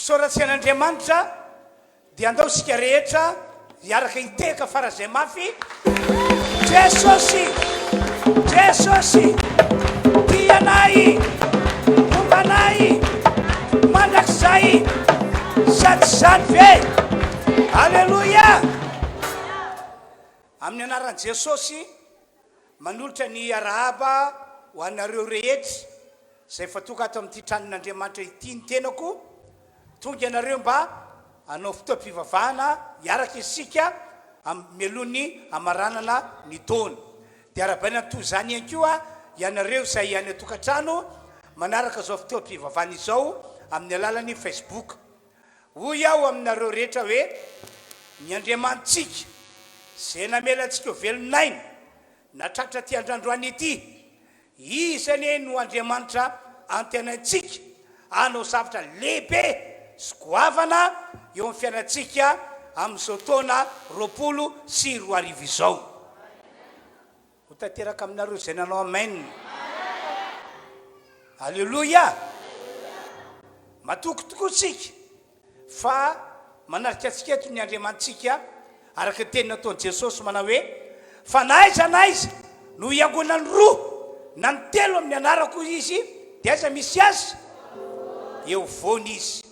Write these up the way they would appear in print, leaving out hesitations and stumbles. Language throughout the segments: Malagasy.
Fisaorantsika an'Andriamanitra dia andao isika rehetra hiaraka hitehaka faran'izay mafy, Jesosy! Jesosy! Tia anay! Momba anay! Mandrakizay! Sa tsy izany ve? Aleloia! Amin'ny anaran'i Jesosy, manolotra ny arahaba ho anareo rehetra izay efa tonga ato amin'ity tranon'Andriamanitra ity ny tenako. Tonga ianareo mba hanao fotoam-pivavahana hiaraka isika mialoha ny hamaranana ny taona. Dia arahabaina toy izany ihany koa ianareo izay any an-tokantrano manaraka izao fotoam-pivavahana izao amin'ny alalan'ny Facebook. Hoy aho aminareo rehetra hoe, Ny Andriamanitsika, izay namela antsika ho velon'aina, na tratra aty andrandroany ity, Izy anie no Andriamanitra antenaintsika hanao zavatra lehibe sy goavana eo amin'ny fiainantsika amin'izao taona 2020 izao. Ho tanteraka aminareo izay nanao Amen. Aleloia! Matoky tokoa isika fa manarika antsika eto ny Andriamanitsika araka ny teny nataon'i Jesosy manao hoe, Fa na aiza na aiza no hiangonan'ny roa na ny telo amin'ny anarako izy, dia aiza misy azy? Eo afovoany izy.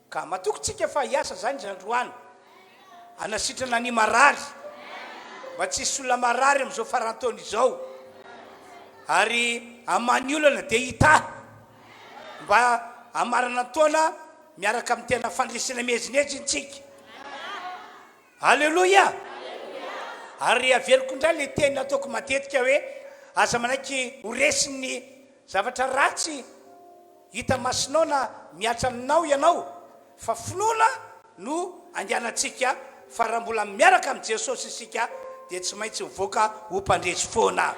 Ka matoky tsika fa hiasa zany izy androany hanasitrana ny marary mba tsy hisy olona marary amin'izao farantaona izao ary hamaha ny olana dia hitahy mba hamarana ny taona miaraka amin'ny tena fandresena miezinezina tsika. Aleloia! Ary averiko indray ilay teny nataoko matetika hoe aza manaiky ho resin'ny zavatra ratsy hita masonao na mihatra aminao ianao fa finoana no andehanantsika fa raha mbola miaraka amin'i Jesosy isika dia tsy maintsy mivoaka ho mpandresy foana.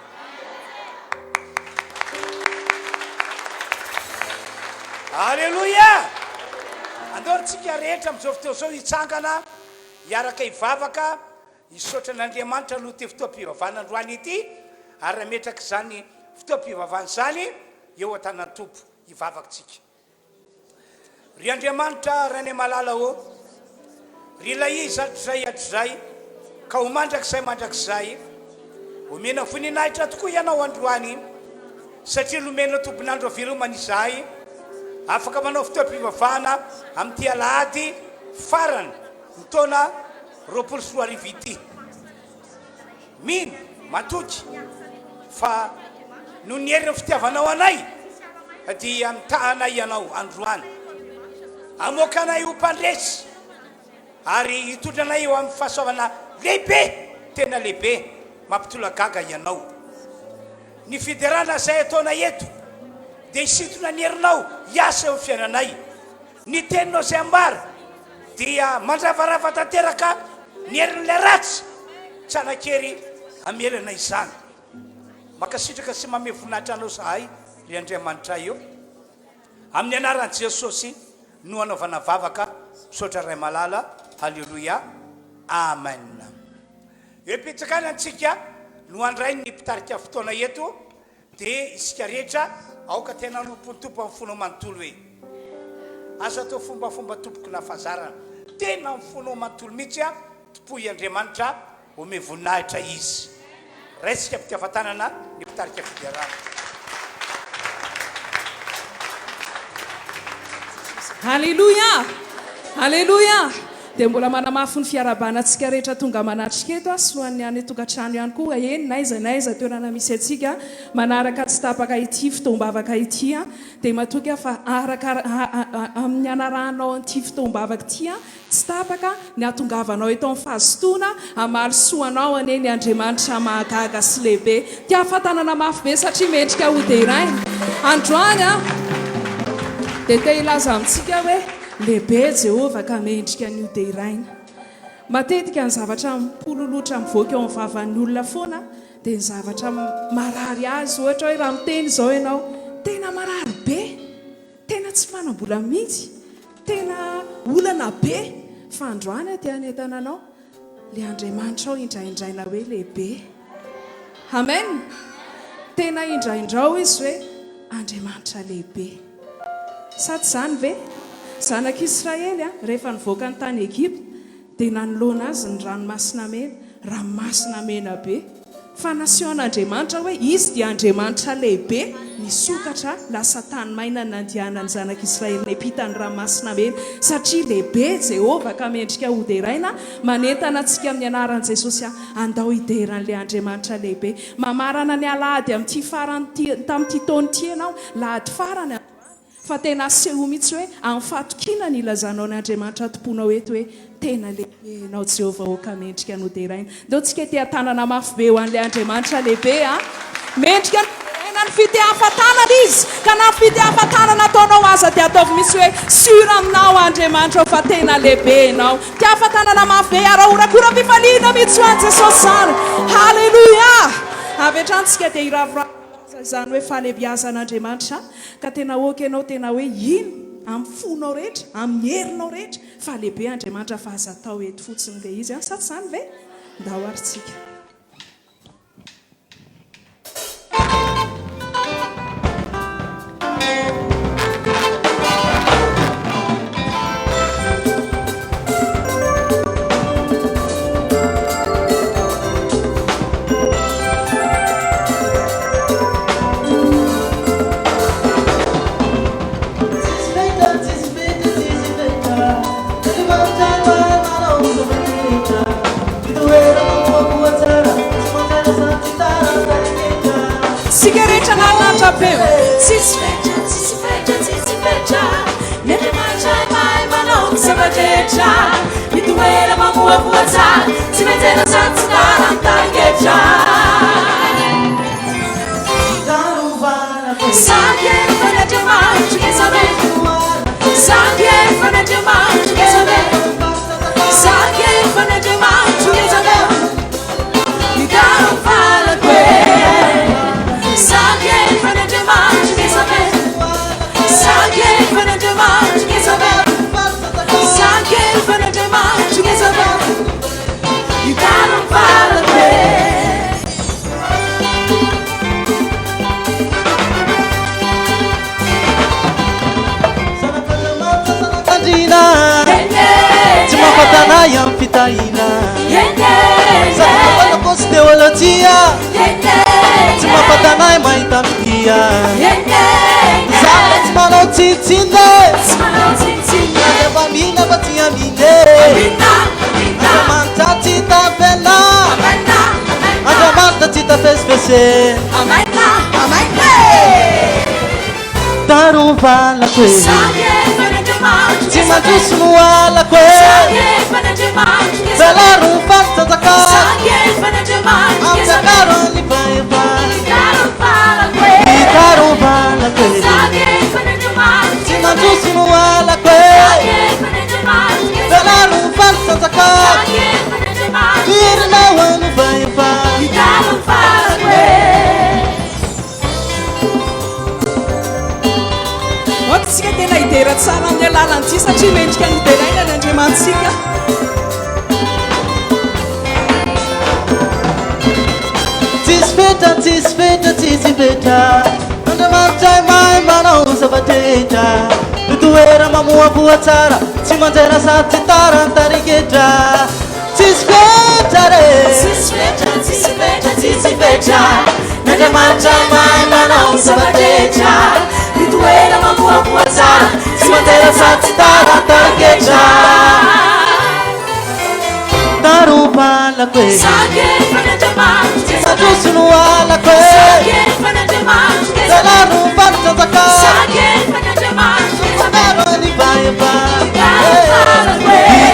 Aleloia! Andao ry tsika rehetra amin'izao fotoana izao hitsangana hiaraka hivavaka, hisaotra an'Andriamanitra noho ity fotoam-pivavahana androany ity ary hametraka izany fotoam-pivavahana izany eo an-tanan'ny Tompo. Hivavaka tsika. Ry Andriamanitra Rainay malala ô, ry Ilay Izy hatrizay hatrizay ka ho mandrakizay mandrakizay, omena voninahitra tokoa Ianao androany satria nomena tompon'andro havelomana izahay, afaka manao fotoam-pivavahana amin'ity alahady farany ny taona 2020 ity. Mino, matoky fa noho ny herin'ny fitiavanao anay dia mitaha anay Ianao androany. Hamoaka anay ho mpandresy ary hitondra anay eo amin'ny fahasoavana lehibe, tena lehibe, mampitolagaga Ianao. Ny fiderana izay ataonay eto dia hisintona ny herinao hiasa eo amin'ny fiainanay. Ny teninao izay ambara dia mandravarava tanteraka ny herin'ilay ratsy tsy hanan-kery hamelana izany. Mankasitraka sy mamehy voninahitra Anao izahay, ry Andriamanitray ô. Amin'ny anaran'i Jesosy no anaovana vavaka. Misaotra Ray malala. Haleloia. Amen. Eo am-pitsanganantsika no handray ny mpitarika fotoana eto. Dia isika rehetra aoka tena hanompo ny Tompo amin'ny fonao manontolo e! Aza atao fombafomba tompoko na fahazarana. Tena amin'ny fonao manontolo mihitsy a, tompoy Andriamanitra, omeo voninahitra Izy. Raisika am-pitiavan-tanana ny mpitarika fiderana. Aleloia! Aleloia! Dia mbola manamafy ny fiarahabana antsika rehetra tonga manatrika eto aho sy ho an'ny any an-tokantrano ihany koa, eny n'aiza n'aiza toerana misy antsika manaraka tsy tapaka ity fotoam-bavaka ity dia matoky aho fa araka amin'ny anarahanao an'ity fotoam-bavaka ity tsy tapaka ny hahatongavanao eto amin'ny fahazotoana hamaly soa anao anie ny Andriamanitra mahagaga sy lehibe. Tia fatanana mafy be satria mendrika ho deraina. Androany aho dia te hilaza amintsika hoe lehibe Jehovah ka mendrika ny ho deraina. Matetika ny zavatra mipololotra mivoaka eo amin'ny vavan'ny olona foana dia ny zavatra marary azy. Ohatra hoe raha miteny izao ianao, tena marary be. Tena tsy manam-bola mihitsy, tena olana be, fa androany aho te hanentana anao, le Andriamanitrao indraindraina hoe lehibe. Amen! Tena indraindrao izy hoe Andriamanitra lehibe. Sa tsy izany ve? Zanak'Israely rehefa nivoaka ny tany Egypta dia nanoloana azy ny ranomasina mena, ranomasina mena be. Fa nasehon'Andriamanitra hoe Izy dia Andriamanitra lehibe, nisokatra lasa tany maina ny nandehanan'ny zanak'Israely niampita ny ranomasina mena, satria lehibe Jehovah ka mendrika hoderaina. Manentana antsika amin'ny anaran'i Jesosy aho, andao hidera an'ilay Andriamanitra lehibe. Mamarana ny alahady amin'ity farany ity, tamin'ity taona ity ianao, lahady farany androany. Fa tena asehoy mihitsy hoe amin'ny fahatokiana ny ilazanao ny Andriamanitra tompoinao eto hoe tena lehibe ianao Jehovah ô ka mendrika ny hoderaina. Ndao tsika hiteha-tanana mafy be ho an'ilay Andriamanitra lehibe a! Mendrika ny hoderaina ny fitehafa-tanana Izy ka na ny fitehafa-tanana ataonao aza dia ataovy mihitsy hoe sûr aminao Andriamanitra ô fa tena lehibe ianao. Mitehafa-tanana mafy be ary ahorakora-pifaliana mihitsy ho an'i Jesosy izany. Haleloia! Avy hatrany tsika dia hiravoravo hilaza izany hoe fahalebiazan'Andriamanitra. Ka tena ok ianao tena hoe hino amin'ny fonao rehetra, amin'ny herinao rehetra fa lehibe Andriamanitra fa aza atao eto fotsiny ilay izy an, sa tsy izany ve? Ndao ary tsika. Tsika rehetra nanatram-peo. Tsisy fetra, tsisy fetra, tsisy fetra. Ny Andriamanitra mahay manao ny zava-drehetra. Mitoera mamohafoha tsara, tsy mianjera sady tsy tara ny tarigetra. Sady efa n'Andriamanitra ngeza be, sady efa n'Andriamanitra ngeza be, sady efa n'Andriamanitra ngeza be, mitaro falako e. Sady efa n'Andriamanitra ngeza be, sady efa n'Andriamanitra ngeza be, sady efa n'Andriamanitra ngeza be, mitaro falako e. Zanak'Andriamanitra, zanak'Andriana, tsy mampatanahy amin'ny fitahiana. Zanak'Andriamanitra, teolojia, tsy mampatanahy mahita fitia. Zanaka tsy manao tsinontsinona, rehefa mihina fa tsy amine. Andriamanitra tsy tafela. Andriamanitra tsy hita fesifese. Tarovalako e. Tsy mandroso no halako e. Velaro faritsanjaka. Ampiakaro ny fahefana. Tarovalako e. Tsy mandroso no halako e. Velaro faritsanjaka. Toherinao ano fahefana. Aoka isika tena hidera tsara amin'ny alalan'ity satria mendrika ny hideraina ny Andriamanitsika. Tsisy fetra, tsisy fetra, tsisy fetra. Andriamanitra mahay manao zava-drehetra. Mitoera mamohafoha tsara, tsy manjera sady tsy tara ny tarigetra. Tsisy fetra re. Tsisy fetra, tsisy fetra, tsisy fetra. N'Andriamanitra mahay manao ny zava-drehetra. Mitoera mamohafoha tsara, Tsy manjera sady tsy tara ny tarigetra. Tarom-balako e. Sakefan'Andriamanitra. Tsy mandroso no halako e. Sakefan'Andriamanitra. Tarom-balako. Sakefan'Andriamanitra.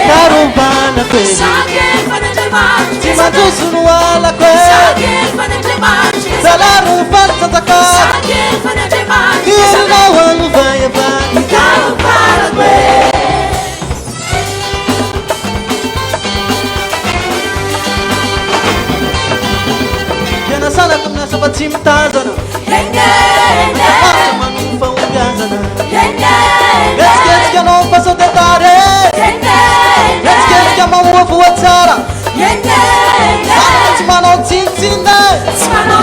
Tarom-balako e. Sakefan'Andriamanitra. Tsy mandroso no halako e. Sakefan'Andriamanitra. Tarom-balako. Sakefan'Andriamanitra. Herinao ano fahefana. Tarom-balako e. Tena salako miasa fa tsy mitazana. Mahafinaritra manohy fahombiazana. Mihetsiketsika anao fa sao dia tara e. Mihetsiketsika mamohafoha tsara. Zanaka tsy manao tsinontsinona e. Manao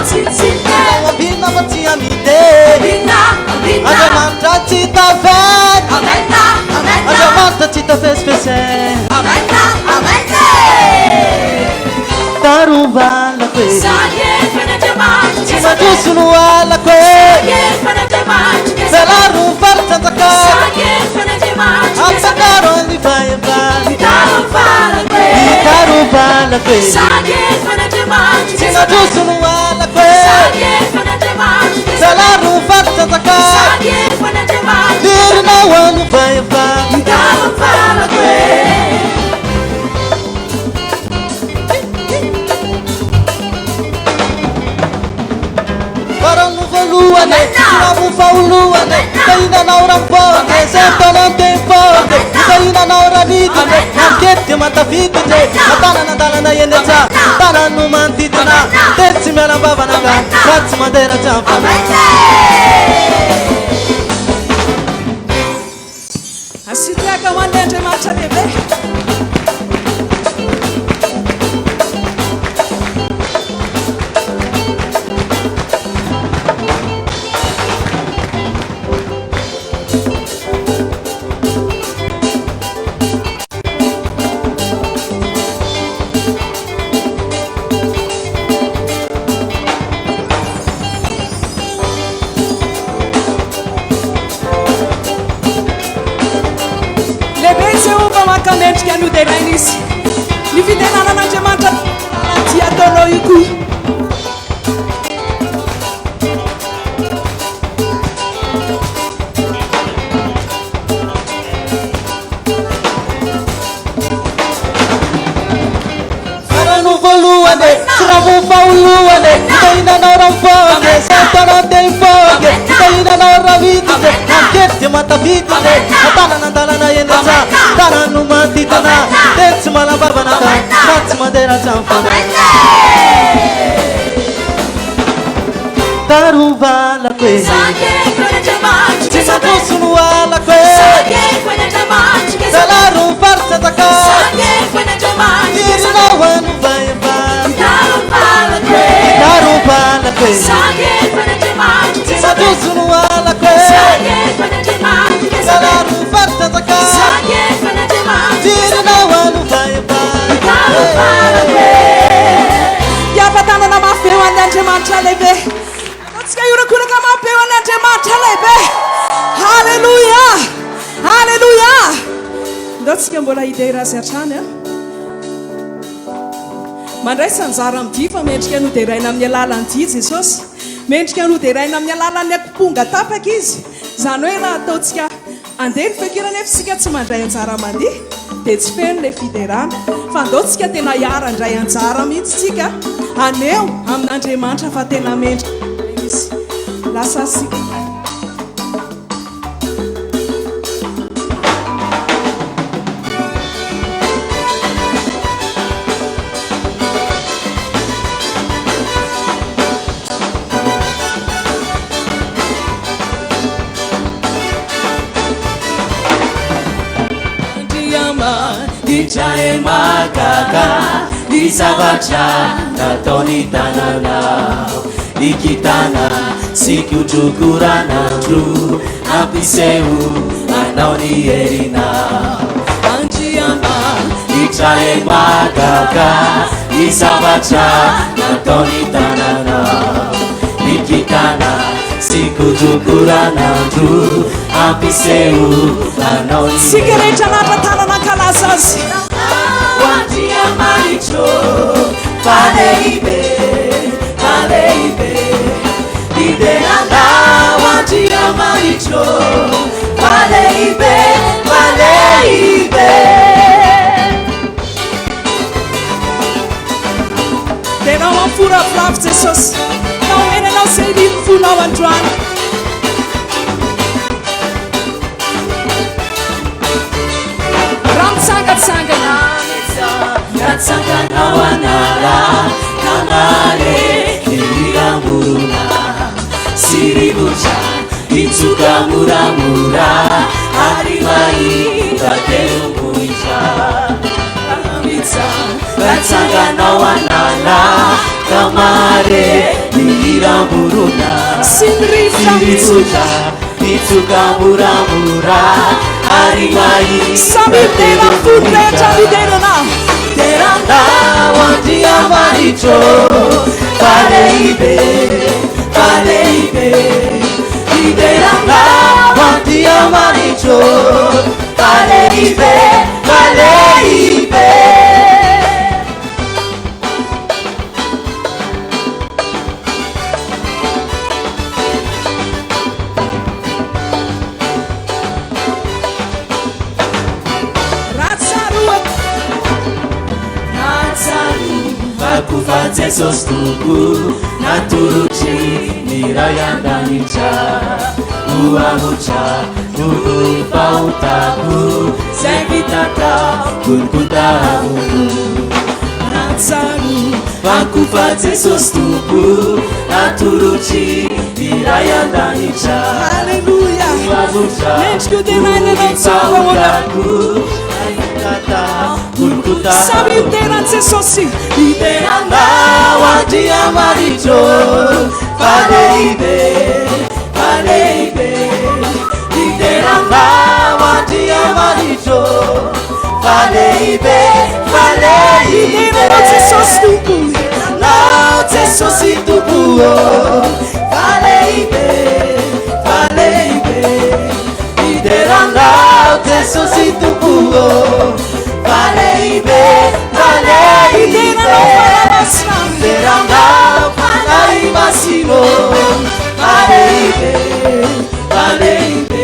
ambina fa tsy amidy e. Andriamanitra tsy tavela. hita fesifesena. Tarovalako e. Tsy mandroso no halako e. Velaro ny faritranjaka. Ampakaro ny fahefana. Tarovalako e. Tsy mandroso no halako e. Velaro ny faritranjaka. Herinao ano fahefana. Farany voalohany e, tsy ramo faholohany e, Tahinanao ramboky e, zay taonam-behivavy e, Tahinanao ranidina e, Mankety dia mahatafiditra e, An-tanana an-dalana eny an-tsaha, Tanana no manodidina, Teny tsy miala am-bavana ka, Sady tsy mandeha raha tsy amin'ny fanahy. Asio tehaka ho an'ilay Andriamanitra lehibe. Lehibe i Jehovah maka mendrika ny hoderaina izy. Ny fiderana an'Andriamanitra dia ataonao io koa. Farany ho voalohany e, tsy ramo faholohany e, Fitahinanao ramboky e, zay taona andeha hivoaka e, Fitahinanao ramiditra e, Mankety dia mahatafiditra e, An-tanana an-dalana eny an-tsaha, Tanana no manodidina, Teny tsy manam-bavana ka, Sady tsy mandeha raha tsy amin'ny fanahy. Tarovalako e, Tsy mandroso no halako e, Zalaro faritra anjakana, Irinao hanova efa, Tarovalako e, Tsy mandroso no halako e, Zalaro faritra anjakana, Irinao hanova efa. Hiapa-tanana mafy be ho an'ny Andriamanitra lehibe. Ataontsika hiorakoraka mafy be ho an'Andriamanitra lehibe. Haleloia! Haleloia! Ndao tsika mbola hidera azy hatrany a. Mandraisa anjara amin'ny dihy fa mendrika ny hoderaina amin'ny alalan'ny dihy Jesosy. Mendrika ny hoderaina amin'ny alalan'ny akomponga tapaka izy. Izany hoe raha ataontsika Andeha ny feon-kira nefa isika tsy mandray anjara mandihy dia tsy feno ilay fiderana. Fa andao tsika tena hiara-handray anjara mihitsy tsika haneho amin'Andriamanitra fa tena mendrika Izy. Lasa isika. Andriamanitra e mahagaga ny zavatra nataony tananao ny kintana sy kotrokoranandro nampiseho anao ny herinao Andriamanitra e mahagaga ny zavatra nataony tananao ny kintana sy kotrokoranandro hampiseho anao ny Tsika rehetra anatra tanana ankalaza azy. Andriamanitro fa lehibe, fa lehibe Didera anao Andriamanitro fa lehibe, fa lehibe Derao amin'ny fo ravoravo Jesosy. Ka omena anao izay irin'ny fonao androany. Raha mitsangatsangana. Natsanganao anala Kamare hiramorona sy rivotra hitsoka moramora ary mahita tendrombohitra Natsanganao anala Kamare ny hiram-borona Sy ny rivotra Sy rivotra. Mitsoka moramora ary mahita Samy midera amin'ny fony rehetra midera anao. Midera anao Andriamanitro fa lehibe, fa lehibe. Midera anao Andriamanitro fa lehibe, fa lehibe. Raha tsaroako. Raha tsarovako fa Jesosy Tompo natolotry ny Ray an-danitra ho avotra noho ny fahotako izay vita tao Golgotha hamono. Raha Tsarovako fa Jesosy Tompo natolotry ny Ray an-danitra Alléluia. ho avotra Mendrika ho deraina noho ny ianao, Jehovah. fahotako izay vita tao Golgotha Samy hamono. midera an'i Jesosy. Midera anao Andriamanitro fa lehibe, fa lehibe. Midera anao Andriamanitro fa lehibe, fa lehibe. Midera anao Jesosy Tompo. Midera anao Jesosy Tompo ô, fa lehibe, fa lehibe. Midera anao Jesosy Tompo ô, fa lehibe, fa lehibe. Midera anao Fanahy Masina. Midera anao Fanahy Masina ô, fa lehibe, fa lehibe.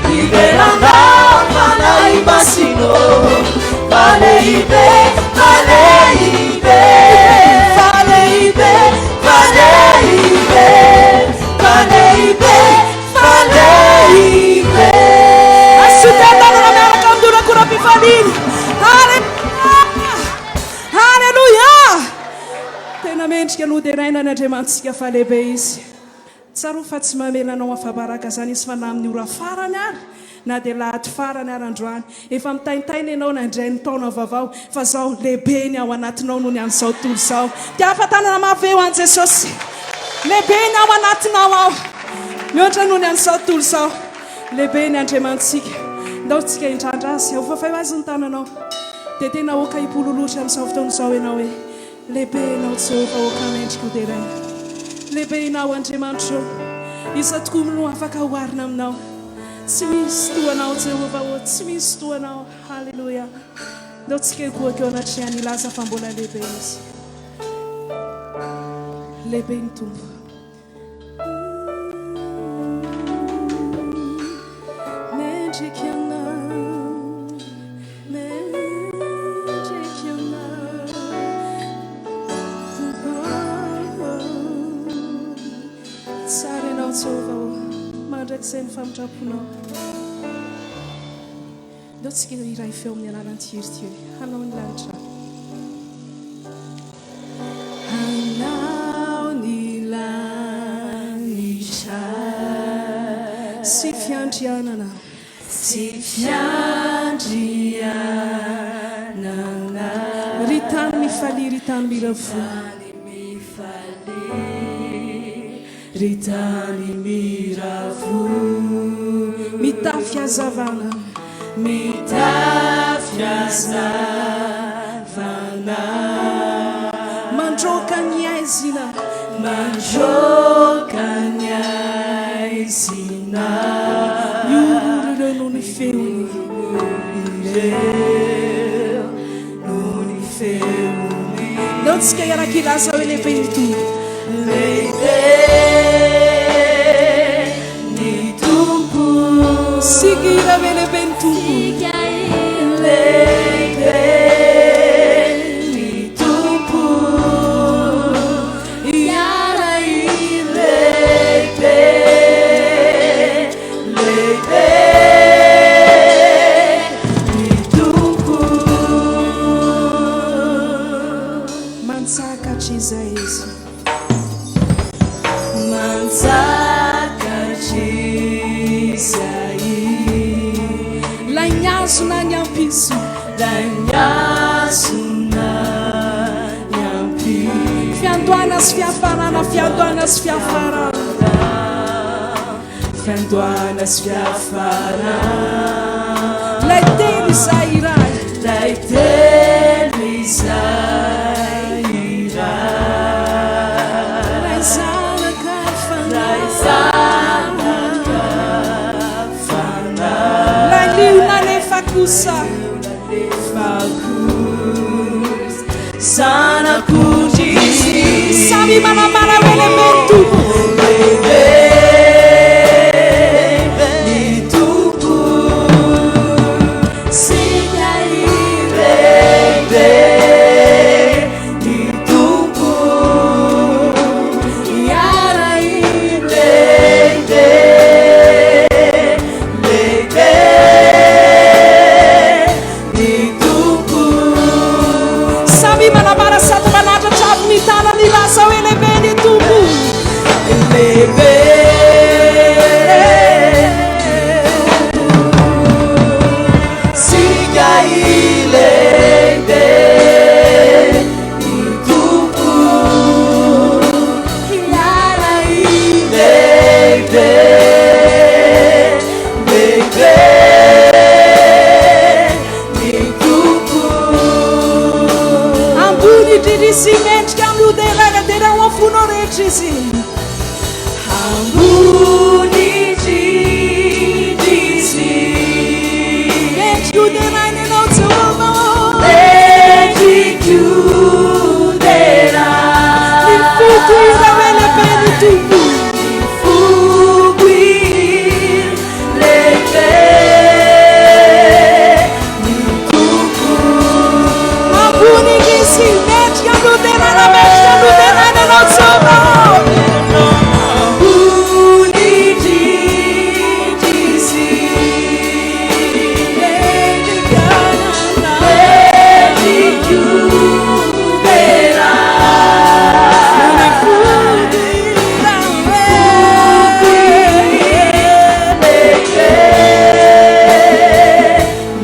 Midera anao Fanahy Masina ô, fa lehibe, fa lehibe. Fa lehibe, fa lehibe. Fa lehibe, fa lehibe. Asio tanana miaraka amin'ny orakora-pifaliana. Haleloia! Haleloia! Tena mendrika ny hoderaina ny Andriamanitsika fa lehibe Izy. Tsarovy fa tsy mamela anao afa-baraka izany Izy fa na amin'ny ora farany ary, na dia lahady farany ary androany. Efa mitaintaina ianao nandray ny taona vaovao fa zao lehibe ny ao anatinao noho ny an'izao tontolo izao. Tiafa tanana mafy ve ho an'i Jesosy? Lehibe ny ao anatinao ao. Mihoatra noho ny an'izao tontolo izao. Lehibe ny Andriamanitsika. Ndao tsika hindrandra Azy. Hofafaio Azy ny tananao. Dia tena aoka hipololotra amin'izao fotoana izao ianao hoe, Lehibe Ianao Jehovah aoka mendrika ho deraina. Lehibe Ianao Andriamanitro ô. Iza tokoa no afaka oharina aminao? Tsy misy toa Anao Jehovah ô, tsy misy toa Anao. Haleloia. Ndao tsika hikohaka eo anatrehany hilaza fa mbola lehibe Izy. Lehibe ny Tompo. Mendrika Anao, mendrika Anao, Tompo ô. Tsara Ianao Jehovah ô, mandrakizay ny famindram-ponao. Ndao tsika hiray feo amin'ny alalan'ity hira ity hoe, Hanao ny lanitra. Hanao ny lanitra. Sy fiandrianana. Sy fiandrianana. Ry tany mifalia, ry tany miravoa. Tany mifalia, ry tany miravoa. Mitafy hazavana. Mitafy hazavana. Mandroaka ny haizina. Mandroaka ny haizina. Mihorohoro ireo noho ny feony. Ireo noho ny feony. Ndao tsika hiaraka hilaza hoe lehibe ny Tompo. Lehibe. Ny Tompo. Sika hira hoe lehibe ny Tompo. Lehibe ny Tompo. Hiara lehibe, lehibe ny Tompo. Manjaka hatrizay Izy. Manjaka hatrizay. Lay nihazona ny ampitso. Lay nihazona ny ampitso. Fiandohana sy fiafarana, fiandohana sy fiafarana. Fiandohana sy fiafarana. Ilay teny izay iray. Ilay teny izay iray. Ilay zanaka fanahy. Ilay zanaka fanahy. Ilay liona nefa kosa. Nefa kosa. Zanak'ondry izy. Samy manambara hoe lehibe ny Tompo. Lehibe ny Tompo. Sika lehibe ny Tompo. Hiara-hilehibe. Lehibe Ny Tompo. Samia manambara sady manandratra avy ny tanany hilaza hoe lehibe ny Tompo. Lehibe Tsika lehibe ny Tompo. Hiara lehibe Lehibe ny Tompo. Ambony indrindra Izy, mendrika ny hoderaina, derao amin'ny fonao rehetra Izy. Ambony indrindra Izy, mendrika hoderaina Ianao Jehovah ô. Mendrika hoderaina. Ny foko hira hoe lehibe ny Tompo. Ny foko hira. Lehibe ny Tompo. Ambony Izy, mendrika no deraina, mendrika no deraina Ianao Jehovah. Ambony indrindra Izy, mendrika mendrika deraina.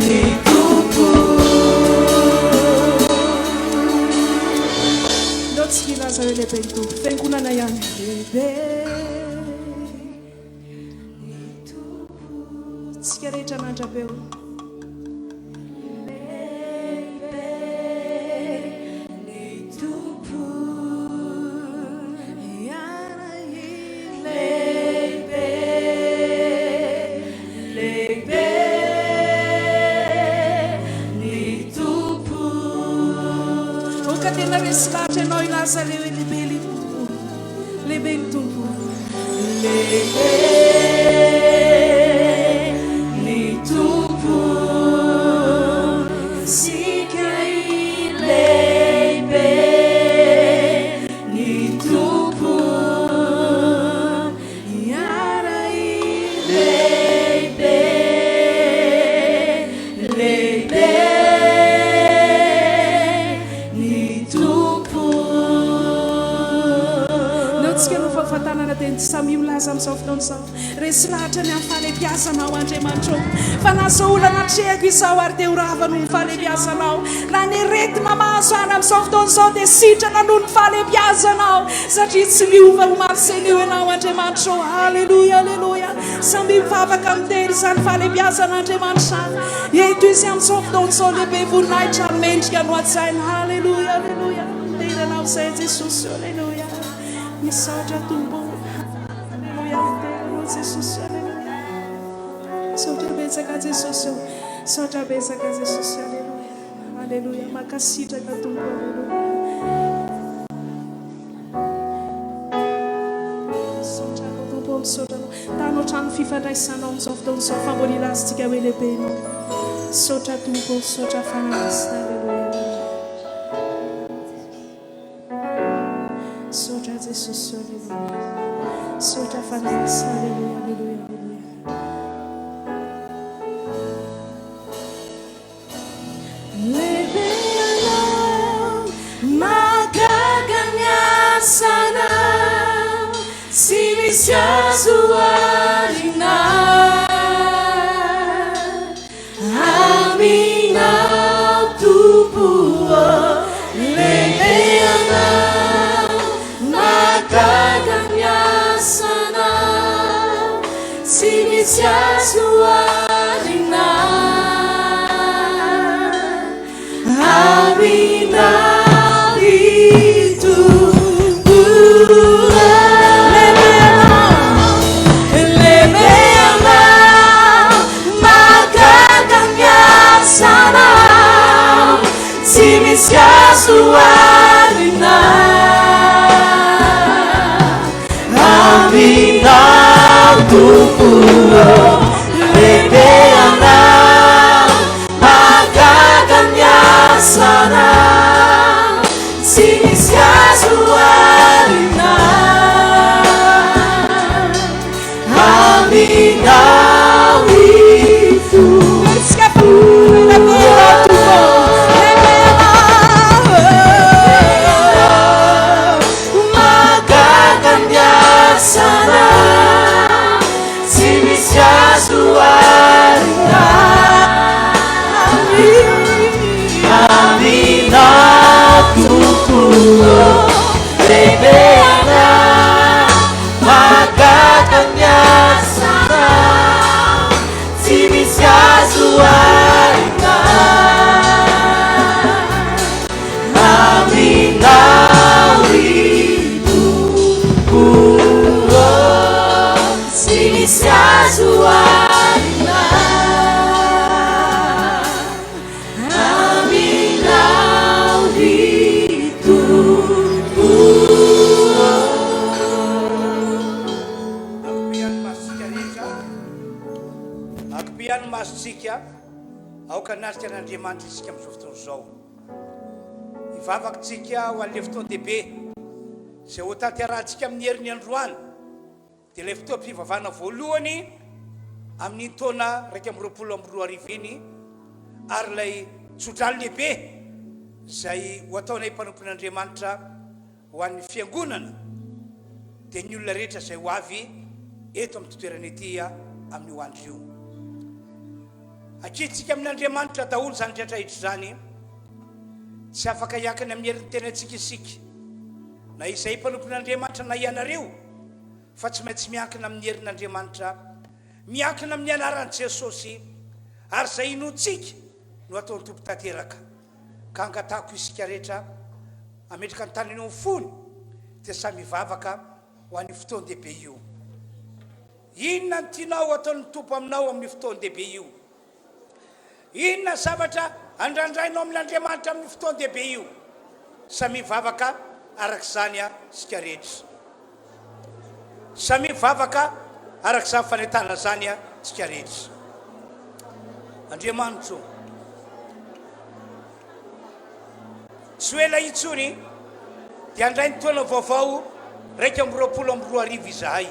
Ny foko Ndao tsy hilaza hoe lehibe ny Tompo. Fiangonana ihany. Lehibe ny Tompo. Tsika rehetra mandra-peo. Lehibe ny Tompo. Lehibe, lehibe ny Tompo. Oh ka tena resy lahatra ianao hilaza le hoe lehibe ny Tompo. Lehibe ny Tompo. Lehibe ny Tompo. Isika lehibe ny Tompo. Hiara-hilehibe, lehibe ny Tompo. Ndao tsika hanao fahafantarana dia samia milaza amin'izao fotoana izao. Resy lahatra ny amin'ny fahalebiazanao Andriamanitra ô. Fa na izao olana atrehako izao ary dia ho rava noho ny fahalebiazanao. Na ny aretina mahazo ahy amin'izao fotoana izao dia sitrana noho ny fahalebiazanao. Satria tsy miova omaly sy anio Ianao Andriamanitra ô. Aleloia, aleloia. Samia mivavaka miteny izany fahalebiazan'Andriamanitra izany. Eto Izy amin'izao fotoana izao lehibe voninahitra ary mendrika no hajaina. Aleloia, aleloia. Midera Anao izay Jesosy. Aleloia. Misaotra Tompo. Aleloia, midera Anao Jesosy. Aleloia. Misaotra betsaka Jesosy ô. Misaotra betsaka Jesosy. Aleloia. Aleloia. Mankasitraka Tompo. Aleloia. Misaotra Anao Tompo ô, misaotra Anao. Tano hatrany ny fifandraisanao amin'izao fotoana izao fa mbola ilazintsika hoe lehibe Ianao. Misaotra Tompo ô, misaotra Fanahy Masina. Aleloia. Misaotra Jesosy, aleloia. Misaotra Fanahy Masina, aleloia, aleloia, aleloia. Lehibe Ianao, mahagaga ny asanao, tsy misy azo oharina aminao Tompo ô. Lehibe Ianao, mahagaga ny asanao, tsy misy azo oharina aminao ry Tompo. Lehibe Ianao, lehibe Ianao, mahagaga ny asanao, tsy misy azo oharina. Aminao Tompo ô, lehibe Anao, mahagaga ny asanao, tsy misy azo oharina. Aminao ry Tompo Mahagaga ny asanao, tsy misy azo oharina aminao Tompo ô, lehibe Anao. Mahagaga ny asanao, tsy misy azo oharina Aminao ry Tompo ô, Tsy misy azo oharina Aminao ry Tompo ô. Akopiano ny masontsika rehetra, akopiano ny masontsika, aoka hanatrika an'Andriamanitra isika amin'izao fotoana izao. Hivavaka isika ho an'ilay fotoan-dehibe izay hotanterahantsika amin'ny heriny androany. Dia ilay fotoam-pivavahana voalohany amin'iny taona 2021 iny ary ilay tsodrano lehibe izay ho ataonay mpanompon'Andriamanitra ho an'ny fiangonana dia ny olona rehetra izay ho avy eto amin'ity toerana ity amin'io andro io. Akintsika amin'Andriamanitra daholo izany rehetra rehetra izany. Tsy afaka hiankina amin'ny herin'ny tenantsika isika, na izay mpanompon'Andriamanitra na ianareo. fa tsy maintsy miankina amin'ny herin'Andriamanitra, miankina amin'ny anaran'i Jesosy, ary izay inoantsika no ataon'ny Tompo tanteraka. Ka angatahako isika rehetra hametraka ny tanany eo amin'ny fony dia samy hivavaka ho an'io fotoan-dehibe io. Inona no tianao hataon'ny Tompo aminao amin'io fotoan-dehibe io? Inona ny zavatra andrandrainao amin'Andriamanitra amin'io fotoan-dehibe io? Samia mivavaka araka izany isika rehetra. Samia mivavaka araka izany fanentanana izany isika rehetra. Andriamanitro, tsy ho ela intsony dia handray ny taona vaovao 2021 izahay.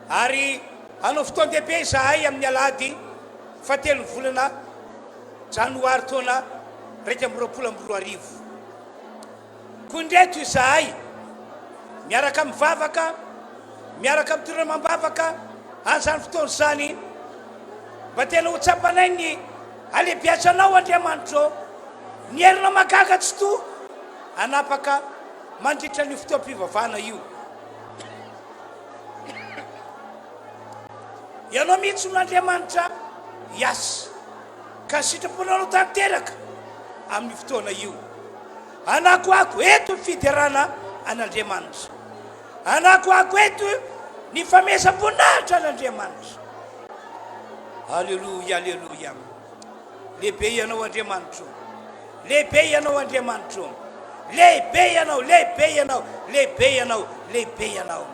Ary hanao fotoan-dehibe izahay amin'ny alahady fahatelon'ny volana janoary taona 2021. Koa indreto izahay, miaraka mivavaka, miaraka mitondra amam-bavaka an'izany fotoana izany, mba tena ho tsapanay ny halehibiazanao Andriamanitra ô, ny herinao mahagaga tsy toa hanapaka mandritra an'io fotoam-pivavahana io. Ianao mihitsy no Andriamanitra hiasa, ka ny sitraponao no tanteraka amin'io fotoana io. Anakoako eto ny fiderana an'Andriamanitra. Anakoako eto ny famehezam-boninahitra an'Andriamanitra. Aleloia, aleloia. Lehibe Ianao Andriamanitro. Lehibe Ianao Andriamanitro. Lehibe Ianao, lehibe Ianao, lehibe Ianao, lehibe Ianao.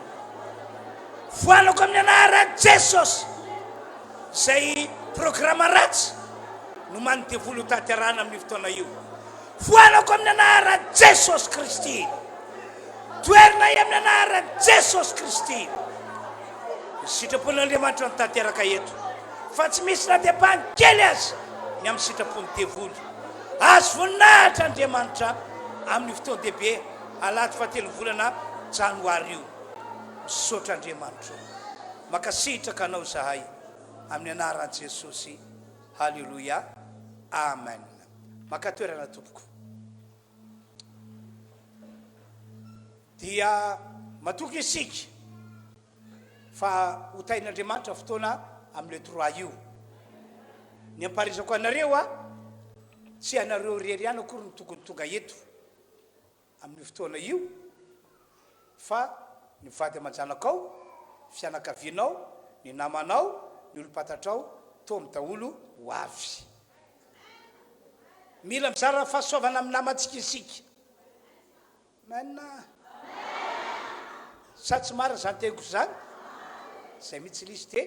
Foanako amin'ny anaran'i Jesosy izay programa ratsy nomanin'ny devoly ho tanterahana amin'io fotoana io. Foanako amin'ny anaran'i Jesosy Kristy. Toherinay amin'ny anaran'i Jesosy Kristy. Ny sitrapon'Andriamanitra no tanteraka eto, fa tsy misy na dia ampahany kely aza ny amin'ny sitrapon'ny devoly. Azo voninahitra Andriamanitra amin'io fotoan-dehibe alahady fahatelo volana janoary io. Misaotra Andriamanitra o. Mankasitraka Anao izahay amin'ny anaran'i Jesosy. Haleloia. Amen. Maka toerana tompoko. Dia matoky isika. Fa ho tahin'Andriamanitra fotoana amin'ilay trois io. Ny ampaharizako anareo a, tsy ianareo irery ihany akory no tokony tonga eto amin'io fotoana io fa ny vady aman-janakao, fianakavianao, ny namanao, ny olom-pantatrao, taomy daholo ho avy. Mila mizara fahasoavana amin'ny namantsika isika. Amen. Sa tsy marina izany teniko izany? Izay mihitsy ilay izy dia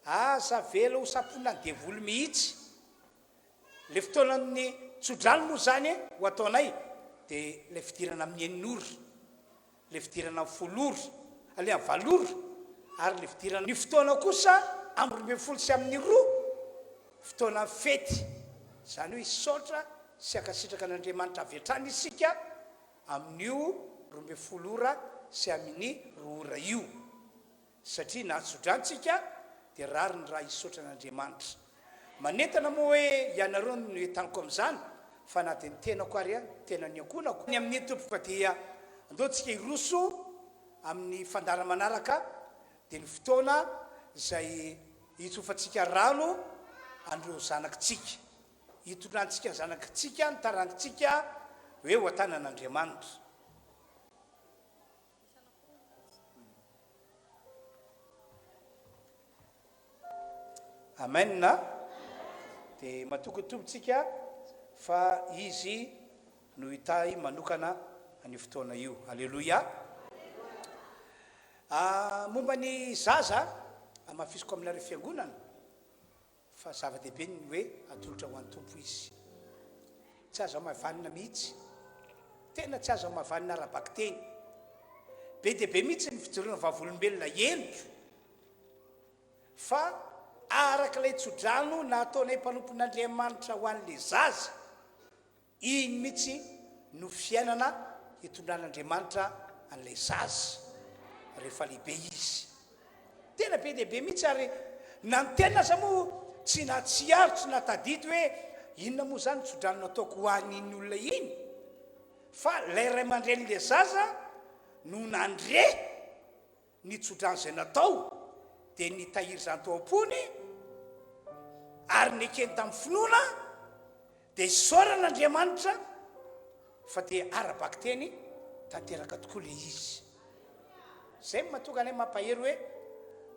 aza avela ho samponina ny devoly mihitsy. Ilay fotoanan'ny tsodrano moa izany ho ataonay dia ilay fidirana amin'ny enina ora, ilay fidirana amin'ny folo ora, ilay amin'ny valo ora ary ilay fidirana. Ny fotoana kosa amin'ny 12 sy amin'ny roa, fotoanan'ny fety, izany hoe hisaotra sy hankasitraka an'Andriamanitra avy hatrany isika amin'io 12 ora sy amin'ny roa ora io. Satria nahatsodrano tsika dia rariny raha hisaotra an'Andriamanitra. Manentana moa hoe ianareo no entaniko amin'izany fa na dia ny tenako ary ny tenan'ny ankohonako. Ny amin'ny tompoko dia andao tsika hiroso amin'ny fandara manaraka dia ny fotoana izay hitsofantsika rano an'ireo zanakitsika. Hitondrantsika ny zanakitsika, ny taranitsika hoe ho an-tanan'Andriamanitra. Amen a! Dia matoky ny Tompo tsika fa Izy no hitahy manokana an'io fotoana io. Aleloia! Ah, momba ny zaza, hamafisiko aminareo fiangonana, Fa zava-dehibe ny hoe atolotra ho an'ny Tompo izy. Tsy azo hamavanina mihitsy. Tena tsy azo hamavanina ara-bakiteny. Be dia be mihitsy ny fijoroana vavolombelona henoko fa araka ilay tsodrano nataonay mpanompon'Andriamanitra ho an'ilay zaza, Iny mihitsy no fiainana hitondran'Andriamanitra an'ilay zaza rehefa lehibe izy. Tena be dia be mihitsy ary na ny tena aza moa tsy nahatsiaro, tsy nahatadidy hoe inona moa izany tsodrano nataoko ho an'iny olona iny fa ilay ray aman-drenin'ilay zaza no nandre Ny tsodrano izay natao dia nitahiry izany tao am-pony ary nekeny tamin'ny finoana, dia isaorana Andriamanitra fa dia ara-bakiteny tanteraka tokoa ilay izy. Izay no mahatonga anay mampahery hoe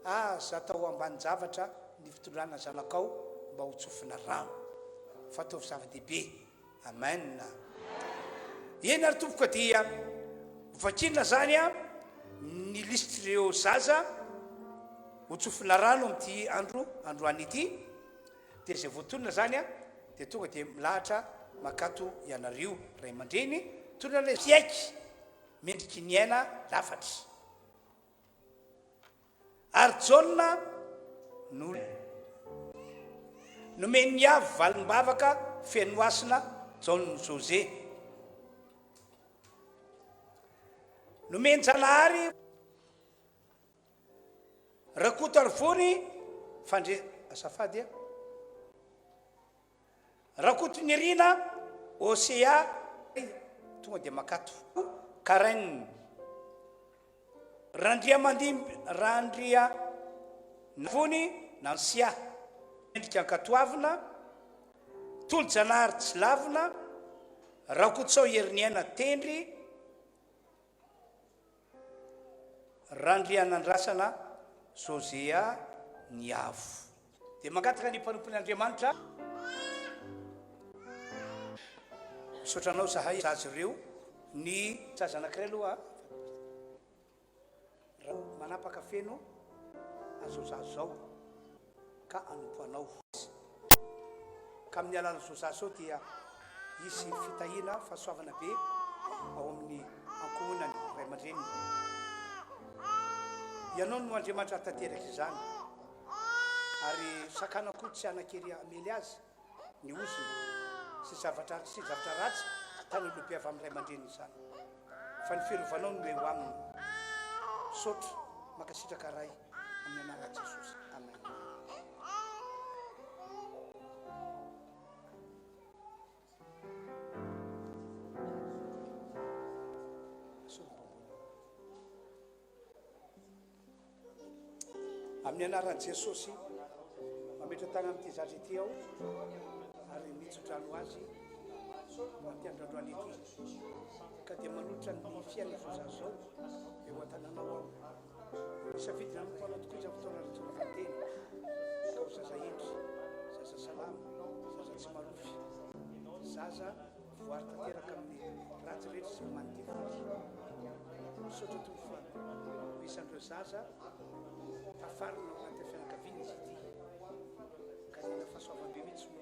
aza atao ambanin-javatra ny fitondrana zanakao mba ho tsofina rano fa ataovy zava-dehibe. Amen. Eny ary tompoko dia hovakiana zany a ny lisitr'ireo zaza ho tsofina rano amin'ity andro androany ity dia izay voatonona zany a dia tonga dia milahatra makato ianareo ray aman-dreny tonona ilay fiaiky mendriky ny aina lafatra. Ary Jaona no nomen'ny Avo valim-bavaka feno hasina Jaona José. Nomen-janahary Rakotoarivony Fandre azafady a. Rakotonirina Osea tonga dia makato. Karen Randriamandimby Randria Navony Nancia Mendrika ankatoavina Tolojanahary tsy lavina Rakototsao Heriniaina Tendry Randrianandrasana Josea Niavo. Dia mangataka ny mpanompon' Andriamanitra. Misaotra anao zahay zaza ireo ny zaza anakiray aloha raha manapaka feno azao zaza zao ka hanompo anao. Ka amin'ny alalan'izao zaza izao dia hisy fitahiana, fahasoavana be ao amin'ny ankohonany, ray aman-dreniny. Ianao no Andriamanitra hahatanteraka izany. Ary sakana koa tsy hanan-kery hamely azy ny ozona sy zavatra sy zavatra ratsy tany aloha be avy amin'ny ray aman-dreniny izany. Fa ny fiarovanao no eo aminy. Misaotra, mankasitraka Ray. Amin'ny anaran'i Jesosy. Amen. Amin'ny anaran'i Jesosy, mametra-tanana amin'ity zaza ity aho ary mitso-drano azy amin'ity andro androany ity. Ka dia manolotra ny fiainan'izao zaza izao eo an-tananao aho. Misafidy ny hanompo anao tokoa izy amin'ny fotoana rehetra anaovany tena, ka ho zaza hendry, zaza salama, zaza tsy marofy, zaza voaro tanteraka amin'ny ratsy rehetra izay omanin'ny devoly. Misaotra Tompo fa ho isan'ireo zaza tafarina ao anatin'ny fianakaviana izy ity, ka tena fahasoavam-be mihitsy no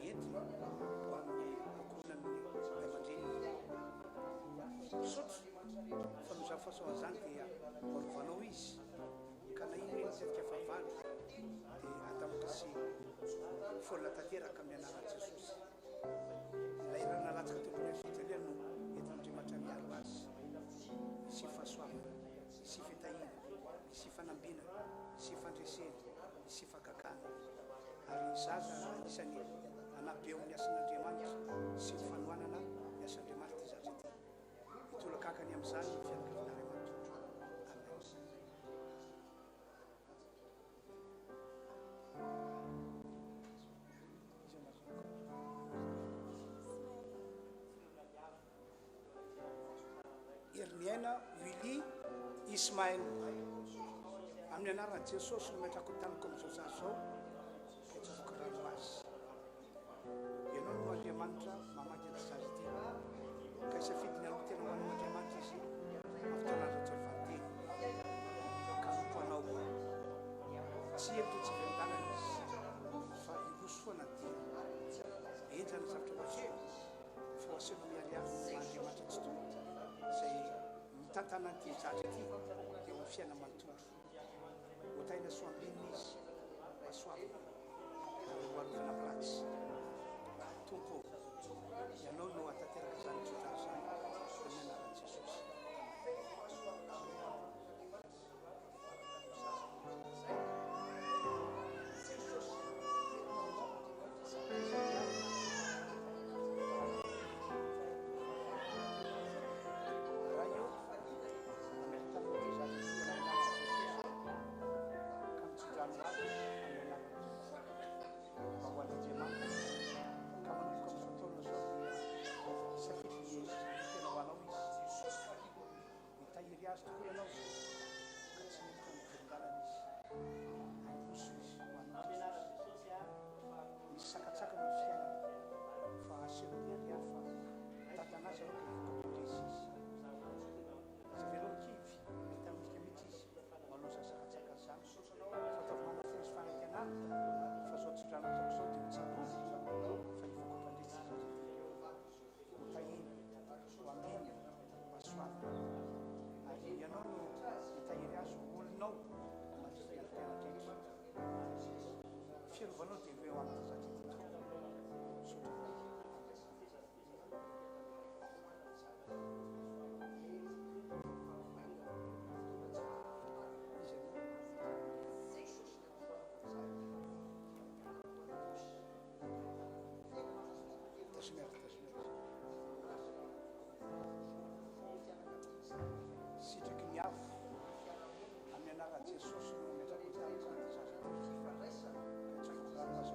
entiny ho amin'ny ankohonan'ny ray aman-dreniny. Misaotra fa noho izany fahasoavana izany dia voarovanao izy, ka na inona inona tetika fahavalo dia adamoka sy foana tanteraka amin'ny anaran'i Jesosy. Ilay ra nalatsaka teo ambony hazofijaliana no entin'Andriamanitra miaro azy. Misy fahasoavana, misy fitahiana, misy fanambinana, misy fandresena, misy fagagana. Ary ny zaza anisan'ny manabe eo amin'ny asan'Andriamanitra sy ny fanohanana ny asan'Andriamanitra ity zaza ity. Hitolakakany amin'izany ny fianakaviana ray manontolo. Amen. Heriniaina Willy Ismael. Amin'ny anaran'i Jesosy no ametrako ny tanako amin'izao zaza izao, dia tsofiko rano ho azy. Ianao no Andriamanitra mamangy an'ity zaza ity. Ka hisafidy ny hanolo tena ho anao Andriamanitra izy amin'ny fotoana azo atao valinteny. Ka hanompo anao. Tsy hevitra tsy velon-dalana izy, fa hiroso foana ny diany. Henjana ny zavatra ho atrehiny, fa ho asehonao miharihary ny maha Andriamanitra Tsitoha izay mitantana an'ity zaza ity eo amin'ny fiainana manontolo. Hotahiana sy ho ambinina izy, hasoavina ary ho arovana amin'ny ratsy. Tompo ô, Ianao no hahatanteraka izany tsodrano izany, amin'ny anaran'i Jesosy. Amena. Ray ô, mametra-tanana ity zaza ity amin'ny anaran'i Jesosy aho, ka mitsodrano azy amin'ny anaran'i Tompo. Mba ho an'Andriamanitra, ka manomboka amin'izao taona izao dia hisafidy ny tena ho anao izy. Mitahiry azy tokoa ianao ka tsy hiditra ny velon-dalana izy. Handroso izy ho anao Jesosy. Misy sakantsakana ny fiainana fa aseho miharihary fa mitantana azy ianao ka hivoaka mpandresy izy. Aza avela ho kivy, mety hanomboka mihitsy izy manao izany sakantsakana izany. Fa ataovy manantena sy fanantenana fa izao tsodrano ataoko izao dia ho tsarovy fa hivoaka mpandresy izy aza avela. Ho tahiana, ho ambinina, ho hasoavina. Ary Ianao no hitahiry azy ho olonao mandritra ny androm-piainany rehetra. Ny fiarovanao dia ho eo aminy zaza ity tokoa. Misaotra Ray. Amen. Iza ianao? Sitraky ny avo amin'ny anaran'i Jesosy no ametrako ny tanako amin'ity zaza ity. Ka tsy ho rano azy.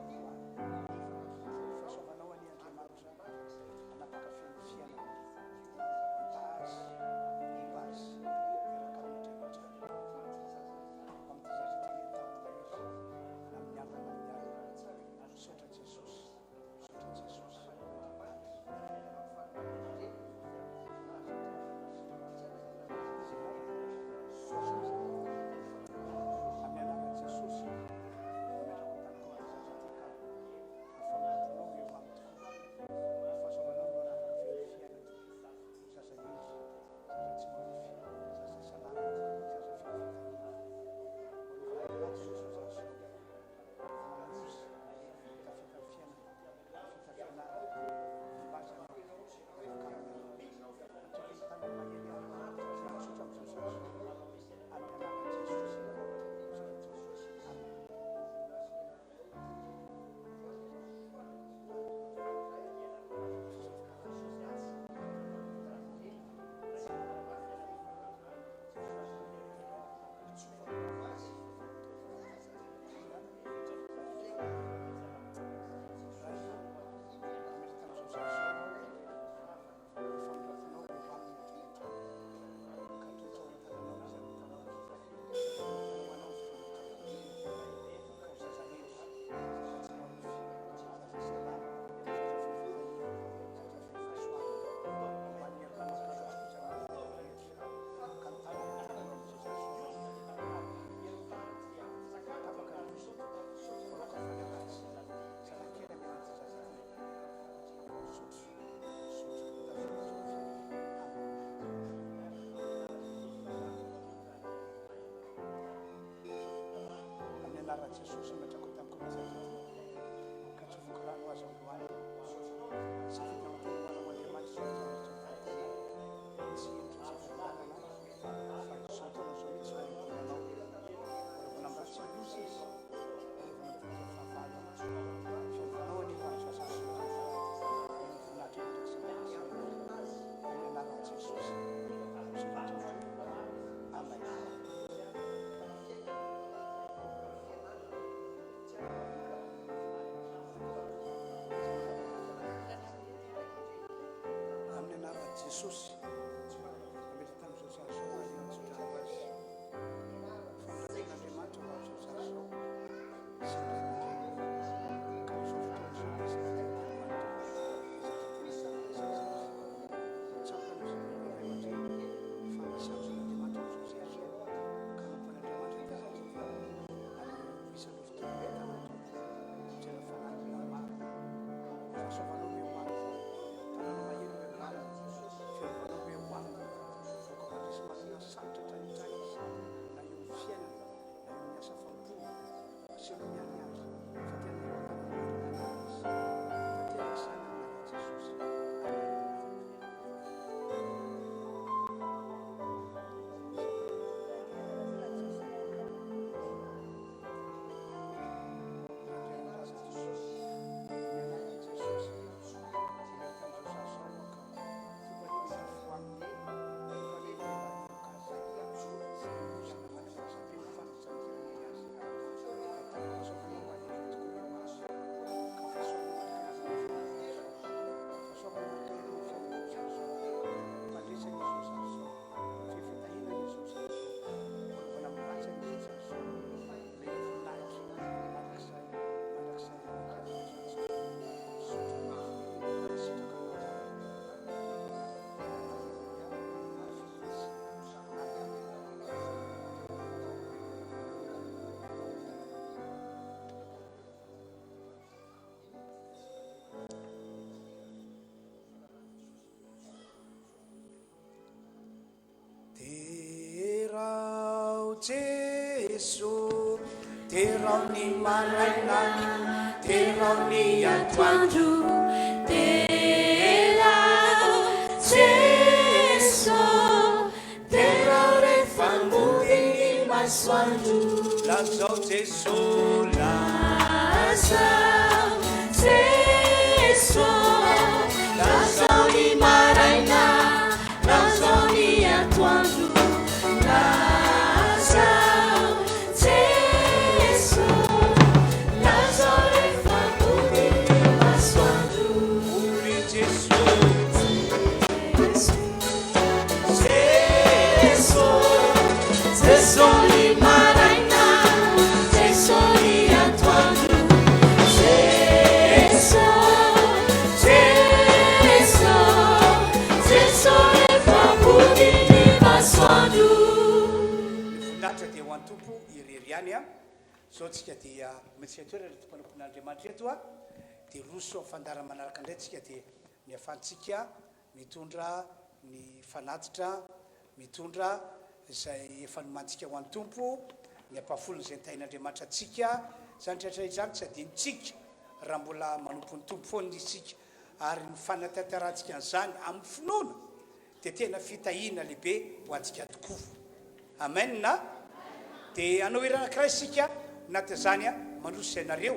anaran'i Jesosy ametrako tamiko an'izay ka tsofiko rano azy androany. Safidy ao an-tena ho anao Andriamanitra izao fotoana izao fa tena tsy hentitra tsy volalana fa izao taona izao mihitsy no hanompoana anao. Mbola mbola tsy loza izy, mbola mbola fahavalo. Fiarovanao anie ho an'ny zaza sy ny voninahitra mandrakizay mandrakizay. Amin'ny anaran'i Jesosy. Misaotra Tompo. Amen. Amin'ny anaran'i Jesosy, nametra tamin'izao sary izao ary nitsodrano azy. Famindram-pon'Andriamanitra ho amin'izao sary izao sy ny ray aman-dreniny. Ka amin'izao fotoana izao dia safidian'Andriamanitra izay tena zanaka sy zaza. Tsapany ry ray aman-dreny fa misy antson'Andriamanitra amin'izao sary izao ka hanompo an'Andriamanitra ity zaza ity ary isan'ireo Derao Jeso, derao ny maraina, derao ny atoandro. Derao Jeso, derao rehefa mody ny masoandro. Lazao Jeso, Lazao Jeso, lazao ny maraina. Lazao ny atoandro, lazao Jeso, lazao rehefa mody ny masoandro. Hoy Jeso, Jeso, Jeso ny maraina, Jeso ny atoandro, Jeso, Jeso, Jeso rehefa mody ny masoandro. Ny voninahitra dia ho an'ny Tompo irery ihany a. Zao tsika dia omentsika toerana ireto mpanompon'Andriamanitra ireto a. Dia roso amin'ny fandaharana manaraka indray tsika dia ny ahafahantsika mitondra ny fanatitra, mitondra izay efa nomantsika ho an'ny Tompo, ny ampahafolony izay nitahian'Andriamanitra antsika. Izany rehetra izany tsy adinontsika raha mbola manompo ny Tompo foana isika, ary ny fanatanterantsika an'izany amin'ny finoana dia tena fitahiana lehibe ho antsika tokoa. Amen a! Dia hanao hira anankiray isika anatin'izany a, mandroso izay nareo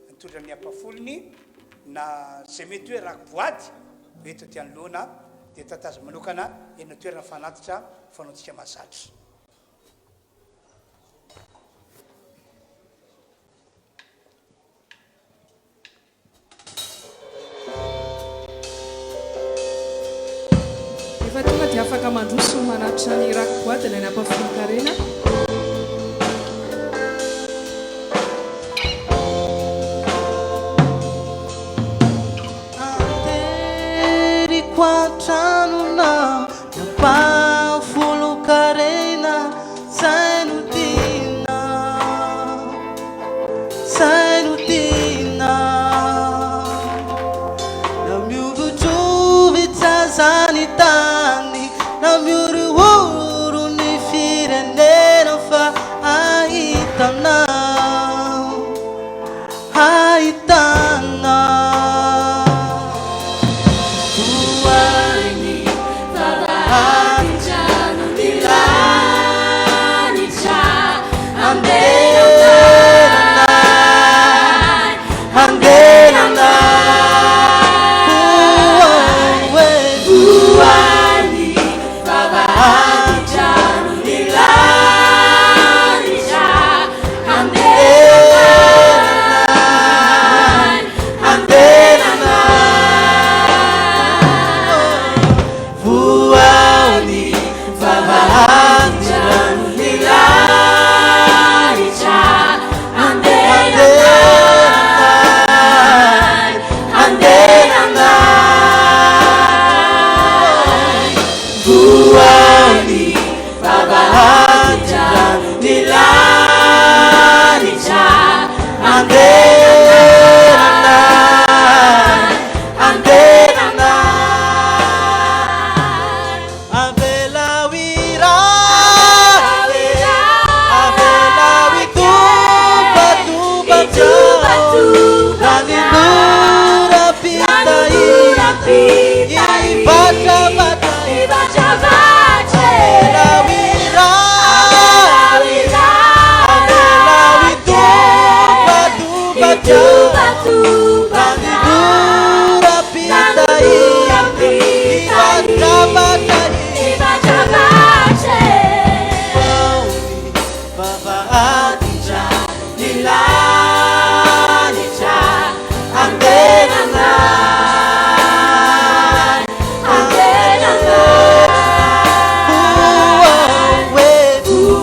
nitondra ny ampahafolony na izay mety hoe raki-boady ho eto aty anoloana dia tatazo manokana eny an-toerana fanatitra fanaontsika mahazatra. Efa tonga dia afaka mandroso manatitra ny raki-boadiny any Ampahafolon-karena. Anteriko an-tranonao ny ampahafolon-karena zay no tianao. Zay no tiana Na mihovotrovotra aza ny tany Na mihorohoro ny firenena. Voany vavahaditra ny lanitra Andehanana Andehanana Avelao hirary Avelao hitobatoba Ny lanitra andehananay, andehananay.